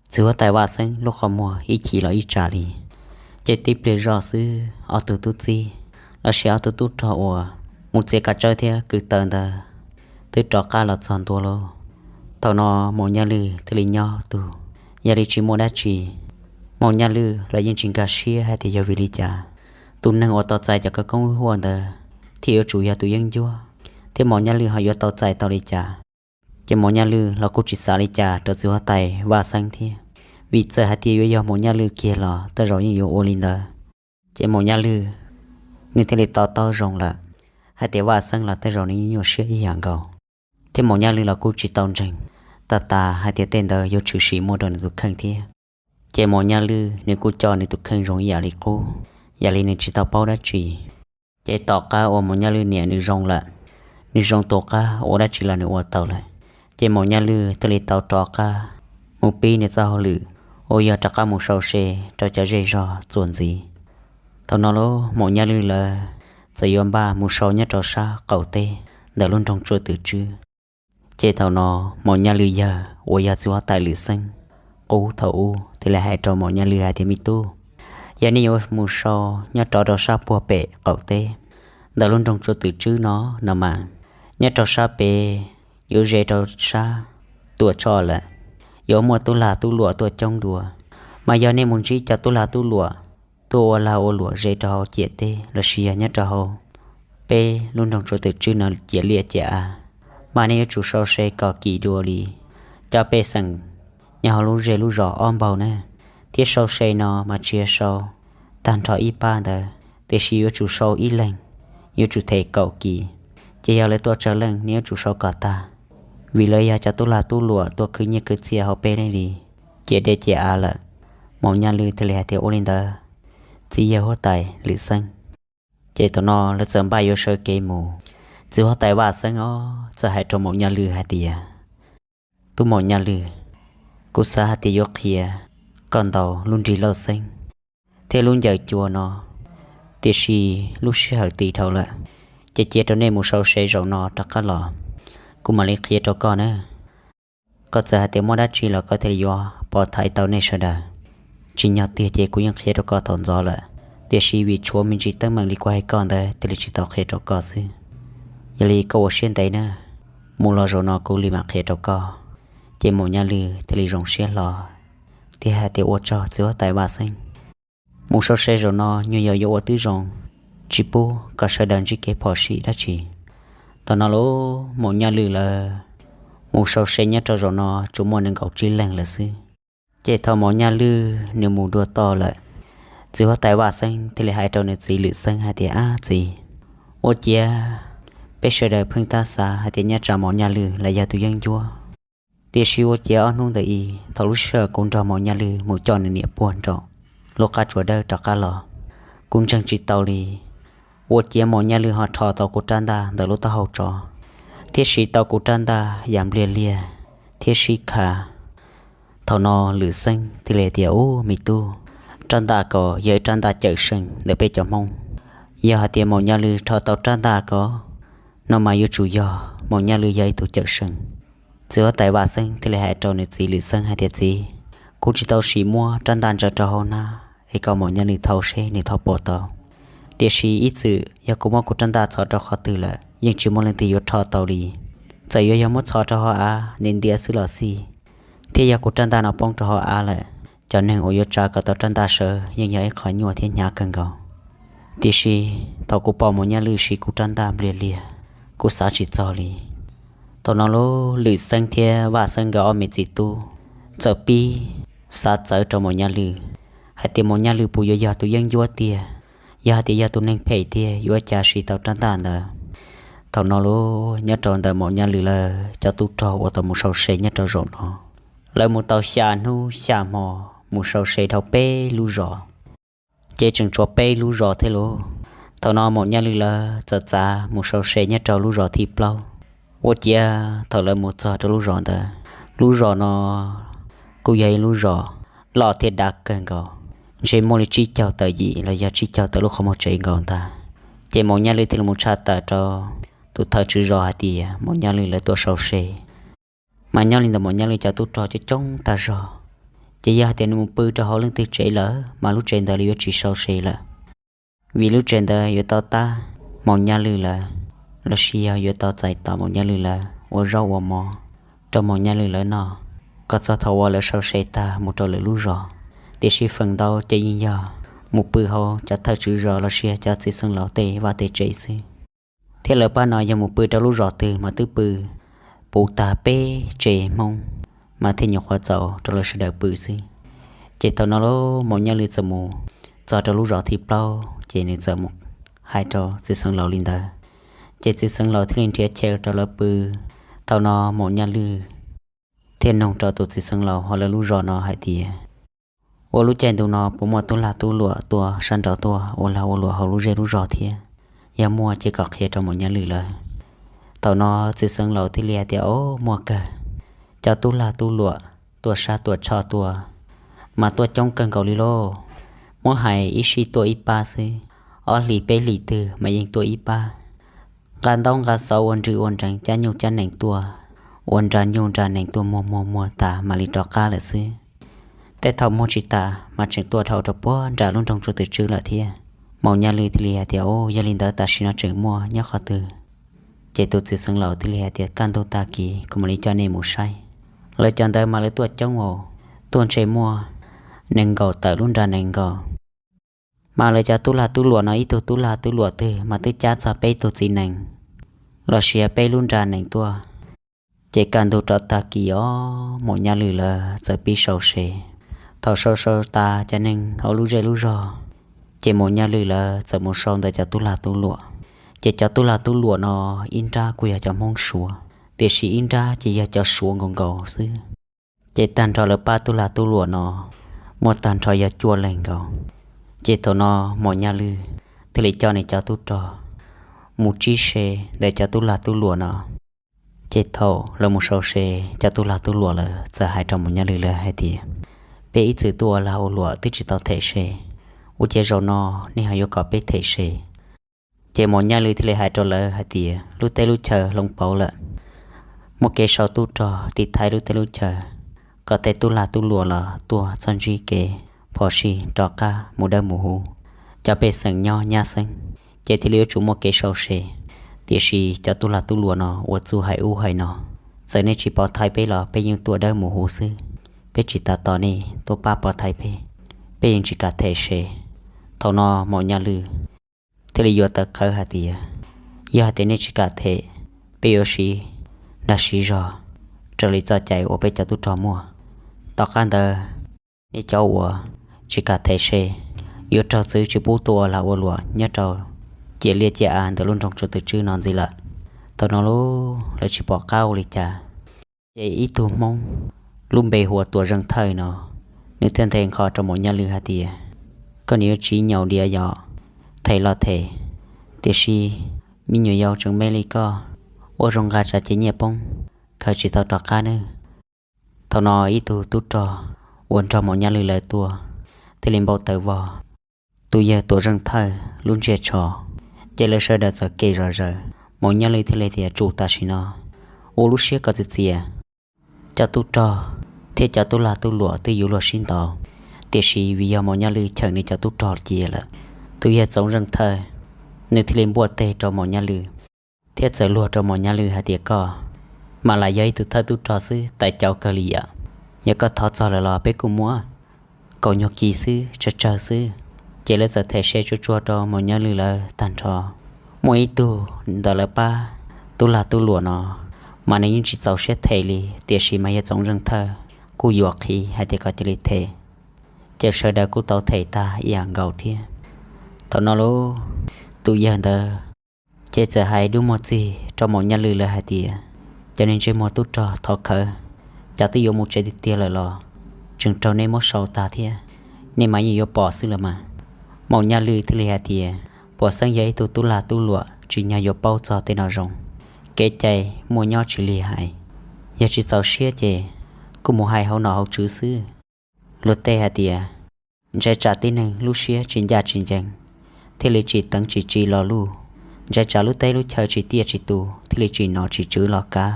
txiv huab tais Vaj Xeeb lub qhov muag ib chim los ib tsam li. Ces tib pliag zoj xwb ob tug tub txib los sis ob tug tub rog uas mus txiav kav tsawb thiab kwv taws ntawd twb rov qab los txog ntua lauj. Thaum no Maum Nyaj Lwj thiaj li nyob tug, yog li tsis muaj dab tsi. Maum Nyaj Lwj los yeej tsis nkag siab hais tias yog vim li cas tus neeg uas tau txais cov khawv koob huaj ntawd thiaj yuav tsum yog tus yeeb ncuab, thiab Maum Nyaj Lwj ho yuav tau txais tau li cas. Ces Maum Nyaj Lwj los kuj tsis xav li cas rau txiv huab tais Vaj Xeeb thiab, vim txawm hais tias yuav yog Maum Nyaj Lwj kiag los tej zaum yeej yuav ua li ntawd. Ces Maum Nyaj Lwj nws thiaj li to taub zoo lawm hais tias Vaj Xeeb los tej zaum nws yeej nyuaj siab ib yam nkaus, thiab Maum Nyaj Lwj los kuj tsis tau ntseeg tag tas hais tias tej ntawd yuav tshwm sim muaj rau nws tus kheej thiab. Ces Maum Nyaj Lwj nws kuj coj nws tus kheej zoo ib yam li qub, yam li nws tsis tau paub dab tsi. Ces tom qab uas Maum Nyaj Lwj niam nws zoo lawm, nws zoo tus qab ua dab tsi los nws ua tau lawm, ces Maum Nyaj Lwj thiaj li tau rov qab mus pib nws txoj hauj lwm uas yog rov qab mus sau se rau cov zej zog txuas ntxiv. Thaum no lauj, Maum Nyaj Lwj lawv txawm yuav npaj mus sau nyob rau sab qaum teb ntawm lub nroog Tsua Twm Tswb. Ces thaum no Maum Nyaj Lwj yawg uas yog txiv huab tais Lwm Xeeb qub thaum ub thiaj li hais rau Maum Nyaj Lwj hais tias, Me tub, yog nej yuav mus sau nyob rov rau sab puag pem qaum teb ntawm lub nroog Tsua Twm Tswb no no mas, nyob rau sab pem yuav ze rau sab tuam tshoj lawm, yuav muaj tub lag tub luam tuaj coob dua. Mas yog nej mus ntsib cov tub lag tub luam tuaj ua lag ua luam ze rau hauv ciam teb lossis yog nyob rau hauv peb lub nroog Tsua Twm Tswb no ciam liaj ciam av, mas nej yuav tsum sau se kom kim dua li cov pej xeem nyob hauv lub zej lub zos ob npaug na. Thiab sau se no mas tsis yog sau tag nrho ib pab ntawd, tiam sis yuav tsum sau ib leeg, yuav tsum them kaum kis. Ces yog lawv tuaj tsawg leej nej yuav tsum sau kom tag, vim lawv yog cov tub lag tub luam tuaj khwv nyiaj khwv txiaj hauv peb li ciam dej ciam av lawm. Maum Nyaj Lwj thiaj li hais tias, Ua li ntawd, txiv yawg huab tais Lwm Xeeb. Ces thaum no lawv txawm npaj yuav sawv kev mus. Txiv huab tais Vaj Xeeb os txawm hais rau Maum Nyaj Lwj hais tias, Tub Maum Nyaj Lwj, kuv xav hais tias yuav qhia koj ntau lub nrig lauj xeeb thiab lub ncaws cua no, tiam sis lub sij hawm tiv dhau lawm, ces cia rau nej mus sau se zaum no rov qab los, kuv mam li qhia rau koj na. Koj txawm hais tias muaj dab tsi los koj thiaj li yuav pov thaiv tau nej sawv daws. Tsim nyog tiag ces kuv yeej qhia rau koj thaum ntxov lawm, tiam sis vim tshuav me ntsis teeb meem li kuv hais koj ntawd thiaj li tsis tau qhia rau koj xwb. Yog li koj ua siab ntev na, mus los zaum no kuv li mam qhia rau koj. Ces Maum Nyaj Lwj thiaj li zoo siab hlo thiab hais tias, Ua tsaug txiv huab tais Vaj Xeeb, mus sau se zaum no nyuag yog yuav ua twb zoo, tsis pub kom sawv daws ntsib kev phom sij dab tsi. Thaum no lauj, Maum Nyaj Lwj lawv mus sau se nyob rau zaum no tsuas muaj nees nkaum tsib leeg lawm xwb. Ces thaum Maum Nyaj Lwj nws mus dua toj lawm, txiv huab tais Vaj Xeeb thiaj li hais rau nws txiv Lwm Xeeb hais tias, Ab txiv, ua ciav peb sawv daws pheej tab xav hais tias nyob tsam Maum Nyaj Lwj los yog tus yeeb ncuab, tiam sis ua ciav ob hnub ntawd ib thaum lub sij hawm kuv nrog Maum Nyaj Lwj mus coj nws niam puag nraum lub qab tsuas dawb rov qab los, kuv ntseeg tsis tau li. Ua ciav Maum Nyaj Lwj ho rho tau kuv rab ntaj ntawm lub taub hau tsov, thiab siv tau kuv rab ntaj yam npliag liag thiab sib kha. Thaum no Lwm Xeeb thiaj li tias, Ub, me tub, rab ntaj ko yog ib rab ntaj cawm seej ntawm peb cov Hmoob. Yog hais tias Maum Nyaj Lwj rho tau rab ntaj ko no mas yuav tsum yog Maum Nyaj Lwj yog ib tug cawm seej. Txiv huab tais Vaj Xeeb thiaj li hais rau nws txiv Lwm Xeeb hais tias, Txiv, kuv tsis tau sim muab rab ntaj ntsaws rau hauv hnab es kom Maum Nyaj Lwj thau seb nws thau puas tau. Tiam sis ib txwm yog kuv muab kuv rab ntaj txhos rau qhov twg lawm yeej tsis muaj leej twg yuav rho tau li. Txawm yuav yog muab txhos rau hauv av ntiav ntiav xwb los xij, thiab yog kuv rab ntaj no poob rau hauv av lawm, cov neeg uas yuav tsa kom tau rab ntaj sawv yeej yog ib qho nyuaj thiab hnyav kawg nkaus. Tiam sis thaum kuv pom Maum Nyaj Lwj siv kuv rab ntaj npliag liag, kuv xav tsis txog li. Thaum no lauj, Lwm Xeeb thiab Vaj Xeeb nkawd ob me txiv tub txawm pib xav txawv rau Maum Nyaj Lwj hais tias Maum Nyaj Lwj puas yuav yog tus yeeb ncuab tiag, yog hais tias yog tus neeg phem tiag yuav ua cas siv tau rab ntaj ntawd. Thaum no lauj, nyob rau ntawm Maum Nyaj Lwj lawv cov tub rog uas tau mus sau se nyob rau zaum no, lawv mus tau xya hnub xya hmo, mus sau se dhau peb lub zos, ces tseem tshuav peb lub zos thiab lauj. Thaum no Maum Nyaj Lwj lawv txawm txav mus sau se nyob rau lub zos thib plaub. Ua ciav thaum lawv mus txog rau lub zos ntawd, lub zos no kuj yog ib lub zos loj thiab dav kawg nkaus, ntshe muaj li tsib caug tawm yim los yog tsib caug tawm lub qhov muag tsev nkaus ntag. Ces Maum Nyaj Lwj thiaj li mus tshaj tawm rau tus thawj tswj zos hais tias Maum Nyaj Lwj lawv tuaj sau se. Mas nyob li ntawd Maum Nyaj Lwj cov tub rog coob coob tag zog, ces yog hais tias nws mus pw rau hauv leej twg tsev lawm mas lub tsev ntawd li yuav tsis sau se lawm. vim lub tsev ntawd yuav tau tab Maum Nyaj Lwm lawv, los sis yog yuav tau txais tos Maum Nyaj Lwm lawv ua zaub ua mov rau Maum Nyaj Lwm lawv noj, kom txog thaum uas lawv sau se tag mus rau lwm lub zos. Tiam sis feem ntau ces yeej yog mus pw hauv cov thawj tswv zos los sis cov txiv xeev laus tej vaj tej tsev xwb. Thiab lawv pab no yog mus pw rau lub zos twg mas twb pw puv tag peb tsev Hmoob, mas thiaj nyuam qhuav txaus rau lawv sawv daws pw xwb. Ces thaum no lub Maum Nyaj Lwm txawm mus txog rau lub zos thib plaub ces nws txawm mus hais rau txiv xeev laus li ntawd. Ces txiv xeev laus thiaj li nrhiav chaw rau lawv pw. Thaum no Maum Nyaj Lwm thiaj nug rau tus txiv xeev laus hauv lawv lub zos no hais tias, ua lub caij ntu no puas muaj tub lag tub luam tuaj sab nraud tuaj ua lag ua luam hauv lub zej lub zos thiab? Yog muaj ces kom qhia rau Maum Nyaj Lwm lawv. Thaum no txiv xeev laus thiaj li hais tias, o, muaj kawg. Cov tub lag tub luam tuaj sab tuaj tshoj tuaj mas tuaj coob kawg nkaus li lauj. Muab hais ib sij tuaj ib pab xwb, ob hlis peb hlis twg mas yeej tuaj ib pab. Nqa ntaub nqa xauv ua nrws ua nreev cab nyuj cab nees tuaj, ua nra nyuj nra nees tuaj muag muag muag tas mam li rov qab lawm xwb. Tej thaum muag tsis tas mas tseem tuaj dhau rau puag nram lub nroog Tsuas Twm Tswb lawm thiab. Maum Nyaj Lwm thiaj li hais tias, o, yog li ntawd tam sim no tseem muaj nyob qhov twg? Ces tus txiv xeev laus thiaj li hais tias, kaj ntug tag kis kuv mam li coj nej mus saib. Lawv cov ntawd mas lawv tuaj coob as, tuaj ntshe muaj nees nkaum tawm lub nra nees nkaum. Mas lawv cov tub lag tub luam no ib tug tub lag tub luam twg mas twb cab txog peb tug txiv nees los sis peb lub nra nees tuaj. Ces kaj ntug rov tag kis os, Maum Nyaj Lwm lawv txawm pib sau se. Thaum sau sau tas cov neeg hauv lub zej lub zog, ces Maum Nyaj Lwm lawv txawm mus sau ntawm cov tub lag tub luam. Ces cov tub lag tub luam no ib nrab kuj yog cov Hmoob Suav, tiam sis ib nrab ces yog cov Suav nkaus nkaus xwb. Ces tag nrho lawv pab tub lag tub luam no muaj tag nrho yog cuaj leeg nkaus. Ces thaum no Maum Nyaj Lwm thiaj li coj nws cov tub rog mus tsib se ntawm cov tub lag tub luam no. Ces thaum lawv mus sau se, cov tub lag tub luam lawv txawm hais rau Maum Nyaj Lwm lawv hais tias, peb ib txwm tuaj ua lag ua luam twb tsis tau them se, ua ciav zaum no nej ho yuav kom peb them se. Ces Maum Nyaj Lwm thiaj li hais rau lawv hais tias, lub teb lub chaw hloov pauv lawm, muaj kev sau tub rog tiv thaiv lub teb lub chaw, kom tej tub lag tub luam los tuaj txhob ntsib kev phom sij rov qab mus dawb mus huv. Cov pej xeem nyob nyab xeeb, ces thiaj li yuav tsum muaj kev sau se. Tiam sis cov tub lag tub luam no ua txuj hais ub hais no, txawm nej tsis pov thaiv peb los peb yeej tuaj dawb mus huv xwb, peb tsis tas tos nej tuaj pab pov thaiv peb, peb yeej tsis kam them se. Thaum no Maum Nyaj Lwm thiaj li yuav tawv qhawv hais tias, yog hais tias nej tsis kam them, peb yuav siv dag siv zog raws li txoj cai uas peb cov tub rog muaj. Tom qab ntawd, nej cov uas tsis kam them se yuav raug txwv tsis pub tuaj ua lag ua luam nyob rau ciam liaj ciam av ntawm lub nroog Tsuas Twm Tswb no ntxiv lawm. Thaum no lub lawv tsis pom qab ua li cas, ces ib tug Hmoob lub npe hu ua Tuam Zeej Thawj no, nws thiaj nthe nqho rau Maum Nyaj Lwm hais tias, koj niam yuav tsiv nyaum diav yom, them los them, tiam sis me nyuam yaus tseem me li koj, ua zoo nqa tsa ces nyiaj poob, khaws tsis tau rov qab nawb. Thaum no ib tug tub rog uas nrog Maum Nyaj Lwm lawv tuaj thiaj li npau taws vog tus yawg Tuam Zeej Thawj lub ntsiab tsho, ces lawv sawv daws txawm kem zom zaws. Maum Nyaj Lwm thiaj li tias, tsum tam sim no, ua lub siab kom txias txias. Cov tub rog thiab cov tub lag tub luam twb yuav luag sib ntaus, tiam sis vim yog Maum Nyaj Lwm cheem nws cov tub rog cia lawm, tus yawg Txoov Zeej Thawj nws thiaj li npuaj teg rau Maum Nyaj Lwm, thiab txawm luag rau Maum Nyaj Lwm hais tias, koj mas lam yog ib tug thawj tub rog xwb, tais cauv kawg li yam. Yog koj thov txog lawm los peb kuj muab kaum nyuag kis xwb, tsawg tsawg xwb. Ces lawv txawm them se tsuag tsuag rau Maum Nyaj Lwm lawv tag nrho. Muaj ib tug ntawm lawv pab tub lag tub luam no, mas nws yeej tsis txaus siab them li, tiam sis mas yawg Txoov Zeej Thawj kuj yuam qhib hais tias kom cia li them. Ces sawv daws kuj tau them tag ib yam nkaus thiab. Thaum no lub tus yawg ntawd ces txawm hais dub muag txig rau Maum Nyaj Lwm lawv hais tias, cov niag ntsej muag tub rog thov khawv, cov twb yuav mus tsev tiag tiag lawm los tseem raug nej muab sau tag thiab, nej mas yeej yuav pom xwb los mas. Maum Nyaj Lwm thiaj li hais tias, puas xeeb yog ib tug tub lag tub luam tsim nyog yuav paub txog tej no zoo. Kev cai muaj nyob tsis lig hais, yog tsis txaus siab ces kuj mus hais hauv nom hauv tswv xwb. Luag tej hais tias, ntshai tsam tib neeg lub siab tsis ncaj tsis ncees, thiaj li tsis teev tsis tsi los luj. Ntshai tsam lub teb lub chaw tsis tiaj tsis tus, thiaj li tsis nom tsis tswv los kav.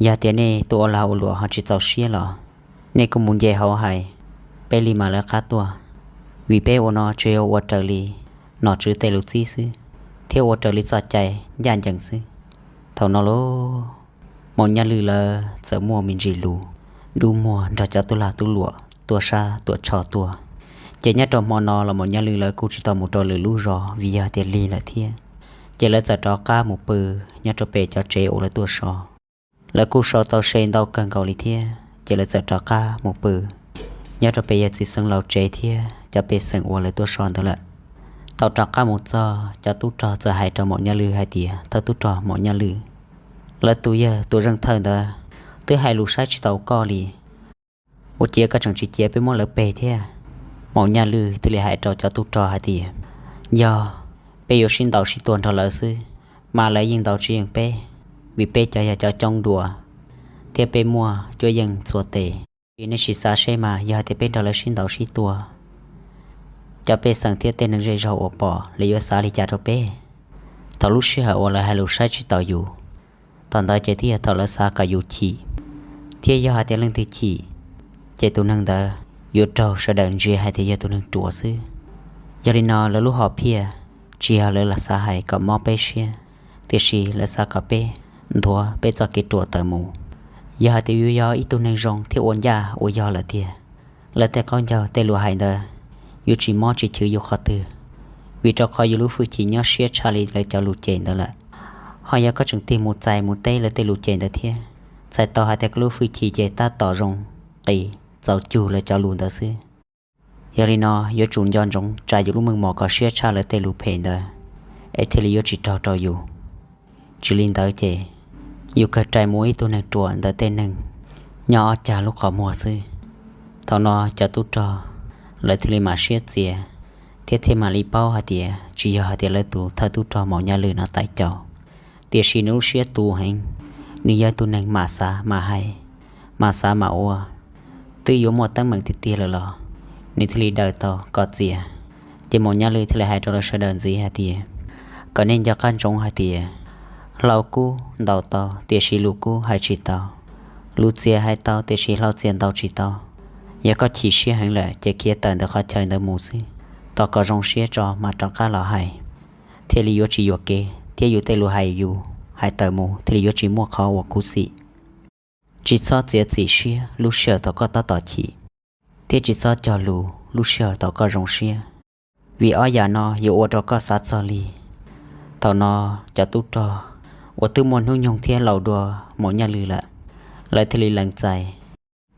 Yog tias nej tuaj ua lag ua luam ho tsis txaus siab los, nej kuj mus nce hauv hais, peb li mam lawv qab tuaj. Vim peb ua no tsuas yog ua raws li nom tswv tej lus txib xwb, thiab ua raws li txoj cai ncaj ncees xwb. Thaum no lauj, Maum Nyaj Lwj lawv txawm muaj me ntsis lus dub muag nrog cov tub lag tub luam tuaj sab tuaj tsho tuaj. Ces nyob rau hmo no los Maum Nyaj Lwj lawv kuj tsis tau mus rau lwm lub zos vim yog tias lig lawm thiab. Ces lawv txawm rov qab mus pw nyob rau pem cov tsev uas lawv tuaj so. Lawv kuj so tau se ntau kawg nkaus li thiab, ces lawv txawm rov qab mus pw nyob rau pem yawg txiv xeev laus tsev thiab cov pej xeem uas lawv tuaj so ntawd lawm. Thaum rov qab mus txog, cov tub rog txawm hais rau Maum Nyaj Lwj hais tias, Thawj tub rog Maum Nyaj Lwj, lawv tus yawg tus zeej thawj ntawd twb hais lus saib tsis taus koj li. Ua ciav koj tseem tsis cia peb muab lawv peg thiab? Maum Nyaj Lwj thiaj li hais rau cov tub rog hais tias, Yog peb yuav sib ntaus sib tua nrog lawv xwb, mas lawv yeej ntaus tsis yeej peb, vim peb cov yog cov coob dua thiab peb muaj cuab yeej txhua tes. Ces nej sim xav seb mas yog hais tias peb nrog lawv sib ntaus sib tua, cov pej xeem thiab tej neeg zej zog uas pom lawv yuav xav li cas rau peb? Thaum lub sij hawm uas lawv hais lus saib tsis taus yus, thaum ntawd ces twb yog thaum lawv xav kom yus chim, thiab yog hais tias leej twg chim, ces tus neeg ntawd yuav raug sawv daws ntsia hais tias yog tus neeg ruam xwb. Yog li no lawv lub hom phiaj tsis yog lawv xav hais kom mob peb siab, tiam sis lawv xav kom peb nthuav peb txoj kev ruam tawm mus. Yog hais tias yus yog ib tug neeg zoo thiab ua ncaj ua yog lawm tiag, lawv tej qaub ncaug tej lus hais ntawd yuav tsis mob tsis chwv yus qhov twg, vim rau qhov yus lub hwj chim nyob siab tshaj li lawv cov lus cem ntawd lawm. Ho yog koj tseem tig mus txais mus teb lawv tej lus cem ntawd thiab, txhais tau hais tias koj lub hwj chim ces tab tom zoo qis txaus cug lawv cov lus ntawd xwb. Yog li no yuav tsum nco ntsoov tsa yus lub meej mom kom siab tshaj lawv tej lus phem ntawd, es thiaj li yuav tsis raug rau yus. Tsis li ntawd ces yus kawg rais mus ib tug neeg ruam ntawm tej neeg nyob ob cag lub qhov muag xwb. Thaum no cov tub rog lawv thiaj li mam siab txias, thiab thiaj mam li paub hais tias tsis yog hais tias lawv tus thawj tub rog Maum Nyaj Lwj no tais caus, tiam sis nws lub siab tu heev, nws yog tus neeg mam xav mam hais, mam xav mam ua, twb yuav muaj teeb meem tiag tiag lawm los nws thiaj li daws tau kom txias. Ces Maum Nyaj Lwj thiaj li hais rau lawv sawv daws ntxiv hais tias, kom nej nco qab ntsoov hais tias, hlau kub ntaus tau tiam sis lus kub hais tsis tau, lus txias hais tau tiam sis hlau txias ntaus tsis tau. Yog koj chim siab heev lawm ces khiav tawm ntawm qhov chaw ntawd mus xwb, tos kom zoo siab tso mas rov qab los hais, thiaj li yuav tsis yuam kev thiab yus tej lus hais yus hais tawm mus thiaj li yuav tsis muaj qhov uas khuv xim. Tsis txhob txiav txim siab lub sij hawm thaum koj tab tom chim, thiab tsis txhob cog lus lub sij hawm thaum koj zoo siab, vim ob yam no yuav ua rau koj xav txog li. Thaum no cov tub rog uas twb muaj hnub nyoog thiab laus dua Maum Nyaj Lwj lawm, lawv thiaj li lees txais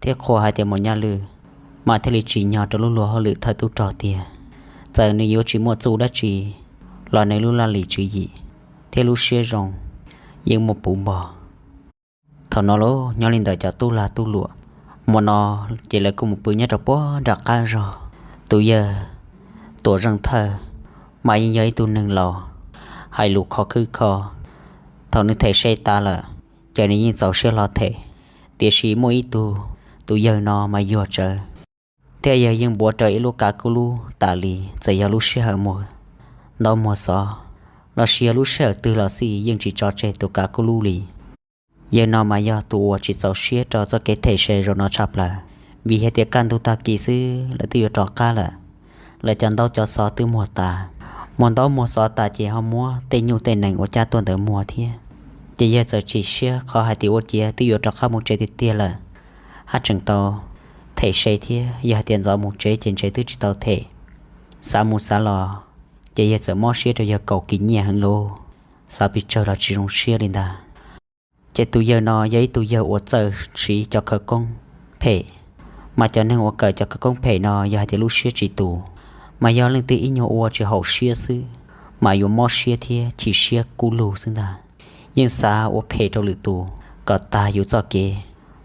thiab qhuas hais tias Maum Nyaj Lwj mas thiaj li tsim nyog rau lub luag hauj lwm thawj tub rog tiag. Txawm nws yuav tsis muaj txuj dab tsi los nws lub laj lim tswv yim thiab lub siab zoo yeej muaj puv npo. Thaum no los nyob li ntawm cov tub lag tub luam, hmo no ces lawv kuj mus pw nyob rau puag nram qab zog. Tus yawg Tuam Zeej Thawj mas yeej yog ib tug neeg laus hais lus khov khwb kho. Thaum nws them se tas lawm ces nws yeej txaus siab hlo them, tiam sis muaj ib tug, tus yawg no mas yuag tsawv, thiab yawg yeej npuav rau ib lub kav kub lub tas li. Txawm yog lub sij hawm muag ntaub muag xov lossis yog lub sij hawm twg los xij yeej tsis tso tseg tus kav kub lub li. Yawg no mas yog tus uas tsis txaus siab rau txoj kev them se zaum no tshaj plaws, vim hais tias kaj ntug tag kis xwb lawv twb yuav rov qab lawm. Lawv cov ntaub cov xov twb muag tas, muag ntaub muag xov tas ces ho muab tej nyuj tej nees uas cab tuaj ntawd muag thiab. Ces yawg txawm chim siab qhov hais tias ua ciav twb yuav rov qab mus tsev tiag tiag lawm, haj tseem tau them se thiab, yog hais tias ntxov mus tsev ces ntshe twb tsis tau them. Xav mus xav los ces yawg txawm mob siab rau yawg kaum kis nyiaj heev lauj, xav pes tsawg los tsis zoo siab li ntag. Ces tus yawg no yog ib tug yawg uas txawj siv cov khawv koob phem, mas cov neeg uas kawm cov khawv koob phem no yog hais tias lub siab tsis tus, mas yog leej twg ib nyuag ua tsis haum siab xwb mas yuav mob siab thiab chim siab kub lug xwb ntag. Yeej xav ua phem rau lwm tus kom tag yus txoj kev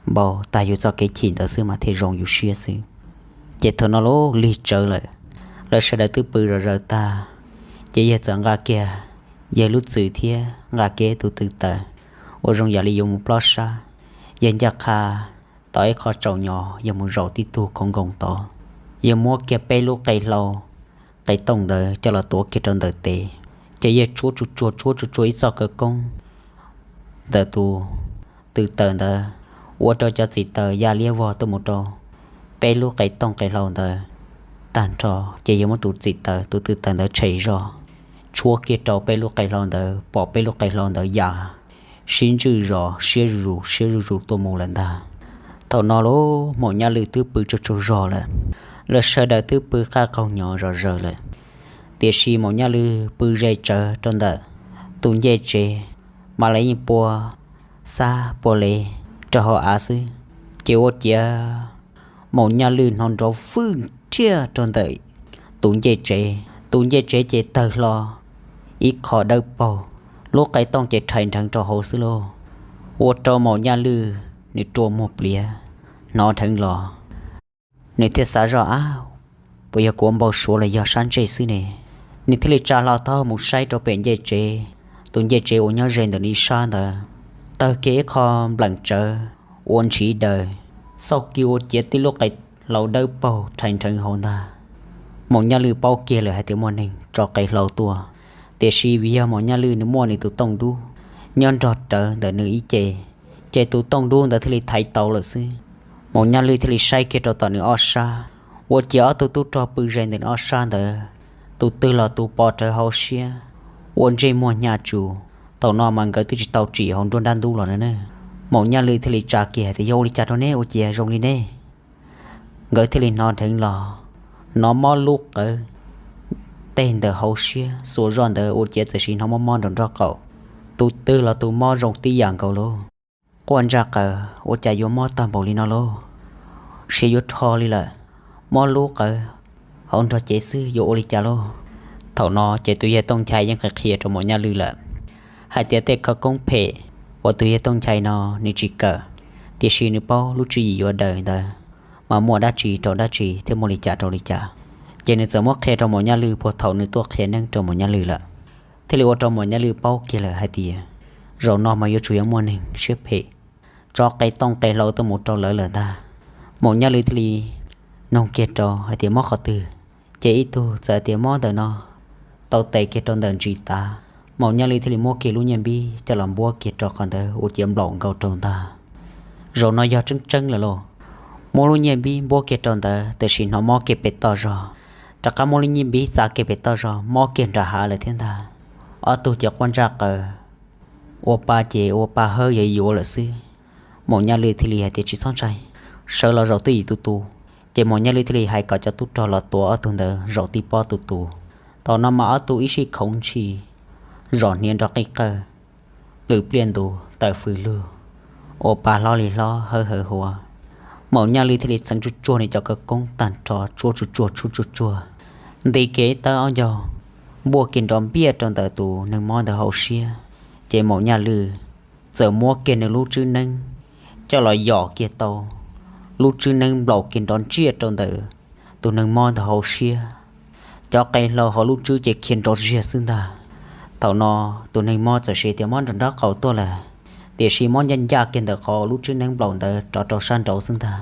npau, tag yus txoj kev chim ntawd xwb mas thiaj zoo yus siab xwb. Ces thaum no lub lig tsawv lawm, lawv sawv daws twb pw zom zaws tag, ces yawg txawm nqa kiag yawg lub txwm thiab nqa kiag tus tw taws uas zoo yam li yuav mus plob sab. Yawg ncaj qha tom ib qho tsaus nyo, yawg mus zaum tib tug khoov nkoos tod, yawg muab kiag peb lub qe hlau qe tooj ntawd coj los tuav kiag rau ntawm tes, ces yawg tshuab tsuag tsuag tshuab tsuag tsuag ib txoj khawv koob ntawm tus tw taws ntawd, ua rau cov txim taws ya liab vog tuaj mus rau peb lub qe tooj qe hlau ntawd. tag nrho, ces yog muab tus txim taws, tus txim taws ntawd tshem zog, tshuab kiag rau peb lub qe hlau ntawd, pom peb lub qe hlau ntawd ya sib ntswj zos siab zuj zus siab zuj zus tuaj mus lawm ntag. Thaum no lub Maum Nyaj Lwj twb pw tsaug tsaug zog lawm, lawv sawv daws twb pw qaj qaug nyo zom zaws lawm, tiam sis Maum Nyaj Lwj pw ze tsawv rau ntawm tus ncej tsev, mas lawv yeej pua xab pua le rau hauv av xwb, ces ua ciav Maum Nyaj Lwj hnov nrov fwj nrhiaj rau ntawm tus ncej tsev. Tus ncej tsev ces tawg hlo ib qho dawb paug, lub qe tooj ces rhais nrheev rau hauv xwb lauj. Ua rau Maum Nyaj Lwj nws rua muag pliav, hnov dheev los, nws thiaj xav zoj, Ab, puas yog kuv ua npau suav los yog sab ntsej xwb ne? Nws thiaj li tsa hlo taub hau mus saib rau pem ncej tsev. Tus ncej tsev uas nyob ze ntawm nws sab ntawd, tawg kiag ib qho npleem tsawv ua ntshiv daws, xauj kiag ua ciav tib lub qe hlau dawb paug rhais nrheev hauv ntag. Maum Nyaj Lwj paub kiag lawm hais tias muaj neeg tso qe hlau tuaj, tiam sis vim yog Maum Nyaj Lwj nws muaj nws tus tooj dub nyob nrog rawv ntawm nws ib ce, ces tus tooj dub ntawd thiaj li thaiv tau lawm xwb. Maum Nyaj Lwj thiaj li saib kiag rau tom nws ob sab, ua ciav ob tug tub rog pw ze ntawm nws ob sab ntawd, tus twg los tus pos rawv hauv siab, ua ntsej muag hnyav tsuj. Thaum no mas nkawd twb tsis tau tsim hauv nruab nrab ntub los na. Maum Nyaj Lwj thiaj li tsa kiag hais tias, Yog ua li cas rau neb ua ciav zoo li ne? Nkawd thiaj li hnov dheev los, hnov mob lub qawv, tej ntawm hauv siab xuas zoj ntawd ua ciav txawm sim hnov mob mob nraum nraub qaum. Tus twg los tus mob zoo tib yam nkaus lauj. Quaj ntsaj qaws, ua cas yuav mob tag npaum li no lauj? Siav yuav rho li lawm, mob lub qawv hauv nrog cev xwb, yuav ua li cas lauj? Thaum no ces tus yawg Tooj Nchai yeej qhia qhia rau Maum Nyaj Lwj lawm hais tias tej khawv koob phem uas tus yawg Tooj Nchai no nws tsis kawm, tiam sis nws paub lub tswv yim yuav daws ntawd mas muaj dab tsi rau dab tsi thiab muaj li cas rau li cas. Ces nws txawm muab qhia rau Maum Nyaj Lwj puag thaum nws tuaj qhia neeb rau Maum Nyaj Lwj lawm, thiaj li ua rau Maum Nyaj Lwj paub kiag lawm hais tias zaum no mas yuav tsum yog muaj neeg siab phem tso qe tooj qe hlau tuaj mus rau lawv lawm ntag. Maum Nyaj Lwj thiaj li noog kiag rau hais tias mob qhov twg, ces ib tug txawm hais tias mob ntawm no, tau tes kiag rau ntawm ntsis tav. Maum Nyaj Lwj thiaj li muab kiag lub nyiaj npib coj los npuab kiag rau qhov ntawd ua ciav nplaum nkaus rau ntag. Zaum no yog tseeb tseeb lawm lauj. Muab lub nyiaj npib npuab kiag rau ntawd, tam sim hnov mob kiag pem toj zog, rov qab muab lub nyiaj npib txav kiag pem toj zog, mob kiag nram hav lawm thiab ntag. Ob tug ces quaj ntsaj qaws, ua pa ces ua pa hawb yuav yuav lawm xwb. Maum Nyaj Lwj thiaj li hais tias tsis txhob ntshai, sawv los zaum twj ywm tus tus. Ces Maum Nyaj Lwj thiaj li hais kom cov tub rog los tuav ob tug ntawd zaum tib pob tus tus. Thaum no mas ob tug ib sij khoov ntshis, zom hniav nrov qij qawj, plws pliaj ntus taws fws lug, ua pa hlob li hlob hawb hawv huav. Maum Nyaj Lwj thiaj li txheev tsuj tsuag nws cov khawv koob tag nrho, tsuab tsuj tsuag tsuab tsuj tsuag, nti kiag ib tawb ob ncaug, npuaj kiag nrov npiaj rau ntawm tus neeg mob ntawd hauv siab. Ces Maum Nyaj Lwj txawm muab kiag nws lub tswb neeb coj los yom kiag tau, lub tswb neeb nplaum kiag nrov ntsiaj rau ntawm tus neeg mob ntawd hauv siab. Cov qe hlau hauv lub tswb ces khiav nrov ziag xwb ntag. Thaum no tus neeg mob txawm sim tias mob nraum nraub qaum tuaj lawm, tiam sis mob ncaj ncaj kiag ntawm qhov lub tswb neeb nplaum ntawd rov rau sab nraud xwb ntag.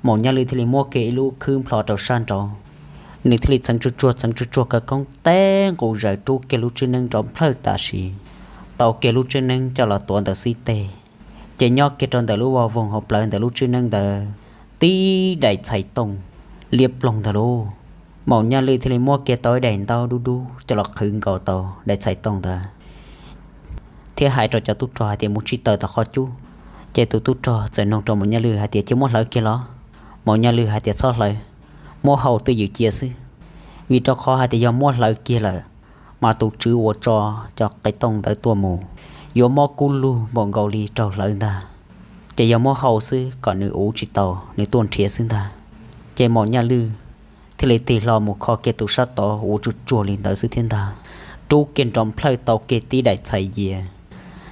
Maum Nyaj Lwj thiaj li muab kiag ib lub khwb nplho rau sab nraud, nws thiaj li txheev tsuj tsuag txheev tsuj tsuag khawv koob teb nqus zaws rub kiag lub tswb neeb nrov nplhawj tam sim, tau kiag lub tswb neeb coj los tuav ntawm xib teg. Ces nyob kiag rau ntawm lub voj voog hauv plawv ntawm lub tswb neeb ntawd tib daim txhais tooj liab ploog ntag lauj. Maum Nyaj Lwj thiaj li muab kiag tau ib daim ntaub dub dub coj los qhwv nkaus tau daim txhais tooj ntawd, thiab hais rau cov tub rog hais tias mus tsij taws tom qhov cub. Ces tus tub rog txawm nug rau Maum Nyaj Lwj hais tias cia muab hlawv kiag los? Maum Nyaj Lwj hais tias txhob hlawv, muab hau twj ywm cia xwb. Vim rau qhov hais tias yog muab hlawv kiag lawm, mas tus tswv uas tso cov qe tooj ntawd tuaj mus yuav mob kub lug npaum nkaus li raug hlawv ntag. Ces yog muab hau xwb kom nws uv tsis tau nws tuaj nrhiav xwb ntag. Ces Maum Nyaj Lwj thiaj li tig hlo mus kho kiag tus sab tod uas tsuj tsuag li ntawd xwb thiab ntag, rub kiag nrov nplhawj tau kiag tib daim txhais yias,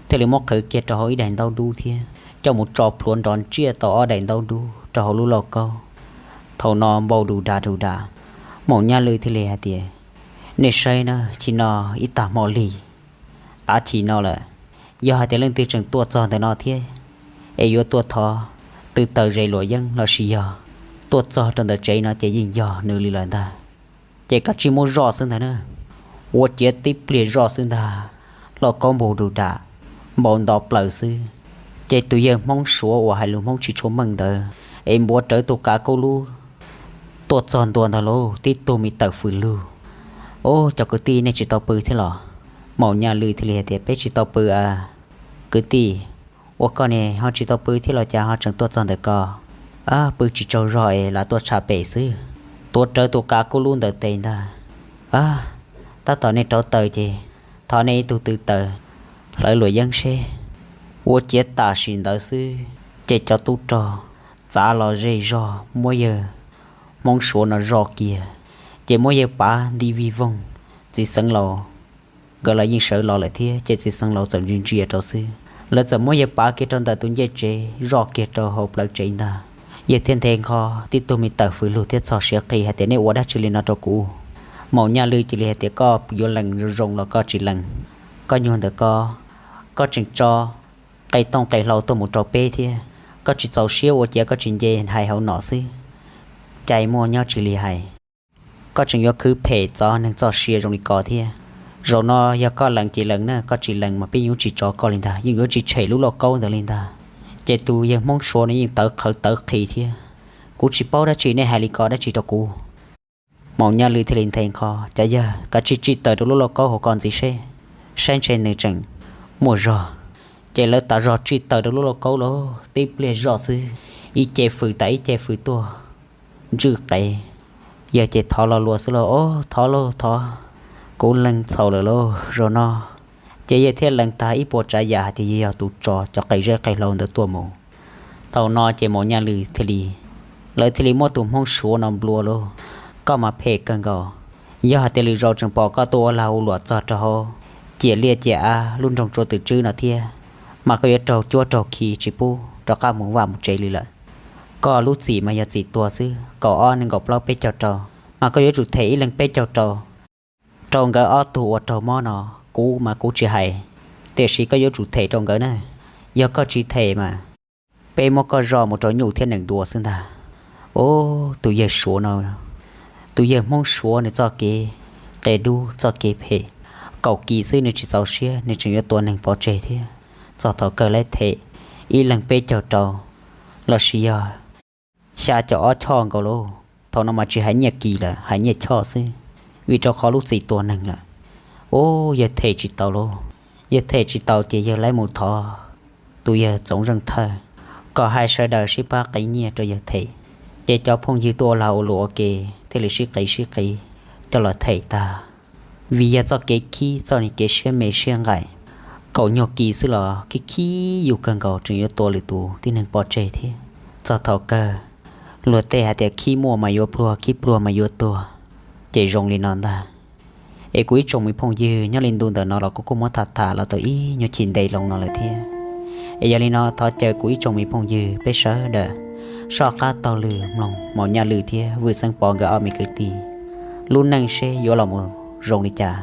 thiaj li muab qhwv kiag rau hauv ib daim ntaub dub thiab coj mus tso plhuav nrov ntsiaj tau ob daim ntaub dub rau hauv lub lauj kaub. Thaum no npau du da du da, Maum Nyaj Lwj thiaj li hais tias, nej saib na, chim no ib tag hmo lig, tav chim no lawm, yog hais tias leej twg tseem tuaj txog ntawm no thiab es yuav tuaj thov tw taws zes luam yeeb lossis yog tuaj txog rau ntawm tsev no ces yeej yog nws li lawm ntag. Ces kav tsij muab zoj xwb ntag na. Ua ciav tib pliag zoj xwb ntag, lauj kaub npau du da, npau nto plaws xwb. Ces tus yawg Hmoob Suav uas hais lus Hmoob tsis tshua meej ntawd es npuav rawv tus kav kaub lub tuaj txog ntua ntawd lauj, tib tug me tawm fws lug. Ub, cov kwv tij, nej tsis tau pw thiab los? Maum Nyaj Lwj thiaj li hais tias, peb tsis tau pw a. Kwv tij, ua koj ne ho tsis tau pw thiab los cas ho tseem tuaj txog ntawm ko? Ab, pw tsis tsaug zog es lav tuaj tsham pem xwb. Tuav rawv tus kav kub lub ntawd tes ntag. Ab, tab tom nej rauv taws ces thov nej ib tug tw taws hlawv luam yeeb seb. Ua ciav tam sim ntawd xwb ces cov tub rog txav los ze zog muab yawg Hmoob Suav no zoj kiag, ces muab yawg pav nti vij voog. Txiv xeev laus nkawd los yeej sawv los lawm thiab, ces txiv xeev laus txawm ntsia ntsia rau xwb, lawv txawm muab yawg pav kiag rau ntawm tus ncej tsev, zoj kiag rau hauv plawv tsev ntag. Yawg thiaj nthe nqho, tib tug me tawm fws lug thiab txog siav qhi hais tias, nej ua dab tsi li no rau kuv? Maum Nyaj Lwj cia li hais tias, koj yuav lees zoo zoo los koj tsis lees? Koj nyuag ntawm ko, koj tseem tso qe tooj qe hlau tuaj mus rau peb thiab, koj tsis txaus siab ua ciav koj tsis nce hais hauv nom xwb. Cai muaj nyob tsis li hais, koj tseem yuav khwv phem txov neeg txoj sia zoo li ko thiab. Zaum no yog koj lees ces lees na, koj tsis lees mas peb yuav tsis tso koj li ntag, yeej yuav tsis tshem lub lauj kaub ntawd li ntag. Ces tus yawg Hmoob Suav no yeej tawv qhawv tawv qhi thiab. Kuv tsis paub dab tsi, nej hais li ko dab tsi rau kuv? Maum Nyaj Lwj thiaj li nthe nqho, cov yawg, kav tsij tsim taws rau lub lauj kaub hauv ko ntxiv seb, saib ntshe nws tseem muaj zog. Ces lawv tas zog tsim taws rau lub lauj kaub lauj, tib pliag zoj xwb, ib ce fws tas ib ce fws tuaj ntswj qev. Yawg ces thov lo lus xwb lauj, o, thov lauj thov, kuv lees txhaum lawm lauj zaum no. Ces yawg thiaj lees tag ib puas tsav yam hais tias yawg yog tus tso cov qe zeb qe hlau ntawd tuaj mus. Thaum no ces Maum Nyaj Lwj thiaj li, lawv thiaj li muab tus Hmoob Suav no nplua lauj, koj mas phem kawg nkaus. Yog hais tias lwm zaus tseem pom koj tuaj ua lag ua luam txog rau hauv ciam liaj ciam av lub nroog Tsua Twm Tswb no thiab, mas koj yuav raug cuab raug khi tsis pub rov qab mus vaj mus tsev li lawm. Koj lub txim mas yog txim tuag xwb, kaum ob nees nkaum plaub peb caug rau, mas koj yuav tsum them ib leeg peb caug rau, rau nkawd ob tug uas raug mob no. Kuv mas kuv tsis hais, tiam sis koj yuav tsum them rau nkawd na. Yog koj tsis them mas peb muab koj zoj mus rau nyuj thiab nees dua xwb ntag. Ub, tus yawg Suav no, tus yawg Hmoob Suav nws txoj kev qia dub txoj kev phem, kaum kis xwb nws tsis txaus siab, nws tseem yuav tua neeg pov tseg thiab. Txog thaum kawg lawv them ib leeg peb caug rau, lossis yog xya caum ob choj nkaus lauj. Thaum no mas tsis hais nyiaj kis lawm, hais nyiaj choj xwb, vim rau qhov lub txim tua neeg lawm. Ub, yawg them tsis tau lauj. Yawg them tsis tau ces yawg lawv mus thov tus yawg Txoov Zeej Thawj kom hais sawv daws sib pab qiv nyiaj rau yawg them. Ces cov phooj ywg tuaj ua lag ua luam ua ke thiaj li sib qiv sib qiv coj los them tag. Vim yog txoj kev khib, txoj kev siab me siab nqaim, kaum nyuag kis xwb los khib khib yus kawg nkaus, tseem yuav tua lwm tus tib neeg pov tseg thiab. Txog thaum kawg luag tej hais tias khib muaj mas yuav pluag, khib pluag mas yuav tuag, ces zoo li no ntag. Es kuv ib tsoom me phooj ywg, nyob li ntu ntawm no los kuv kuj muab tham tham los tau ib nyuag chim ntev loo no lawm thiab. Es yog li no thov caw kuv ib tsoom me phooj ywg peb sawv daws soj qab taug lw mloog Maum Nyaj Lwj thiab Vwj Xeeb Pov nkawd ob me kwv tij lub neej seb yuav los mus zoo li cas.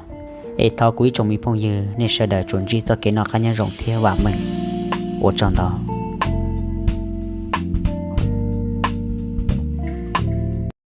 Es thov kuv ib tsoom me phooj ywg nej sawv daws tsuas ntsib txoj kev noj qab nyob zoo thiab vam meej. Ua tsaug ntau.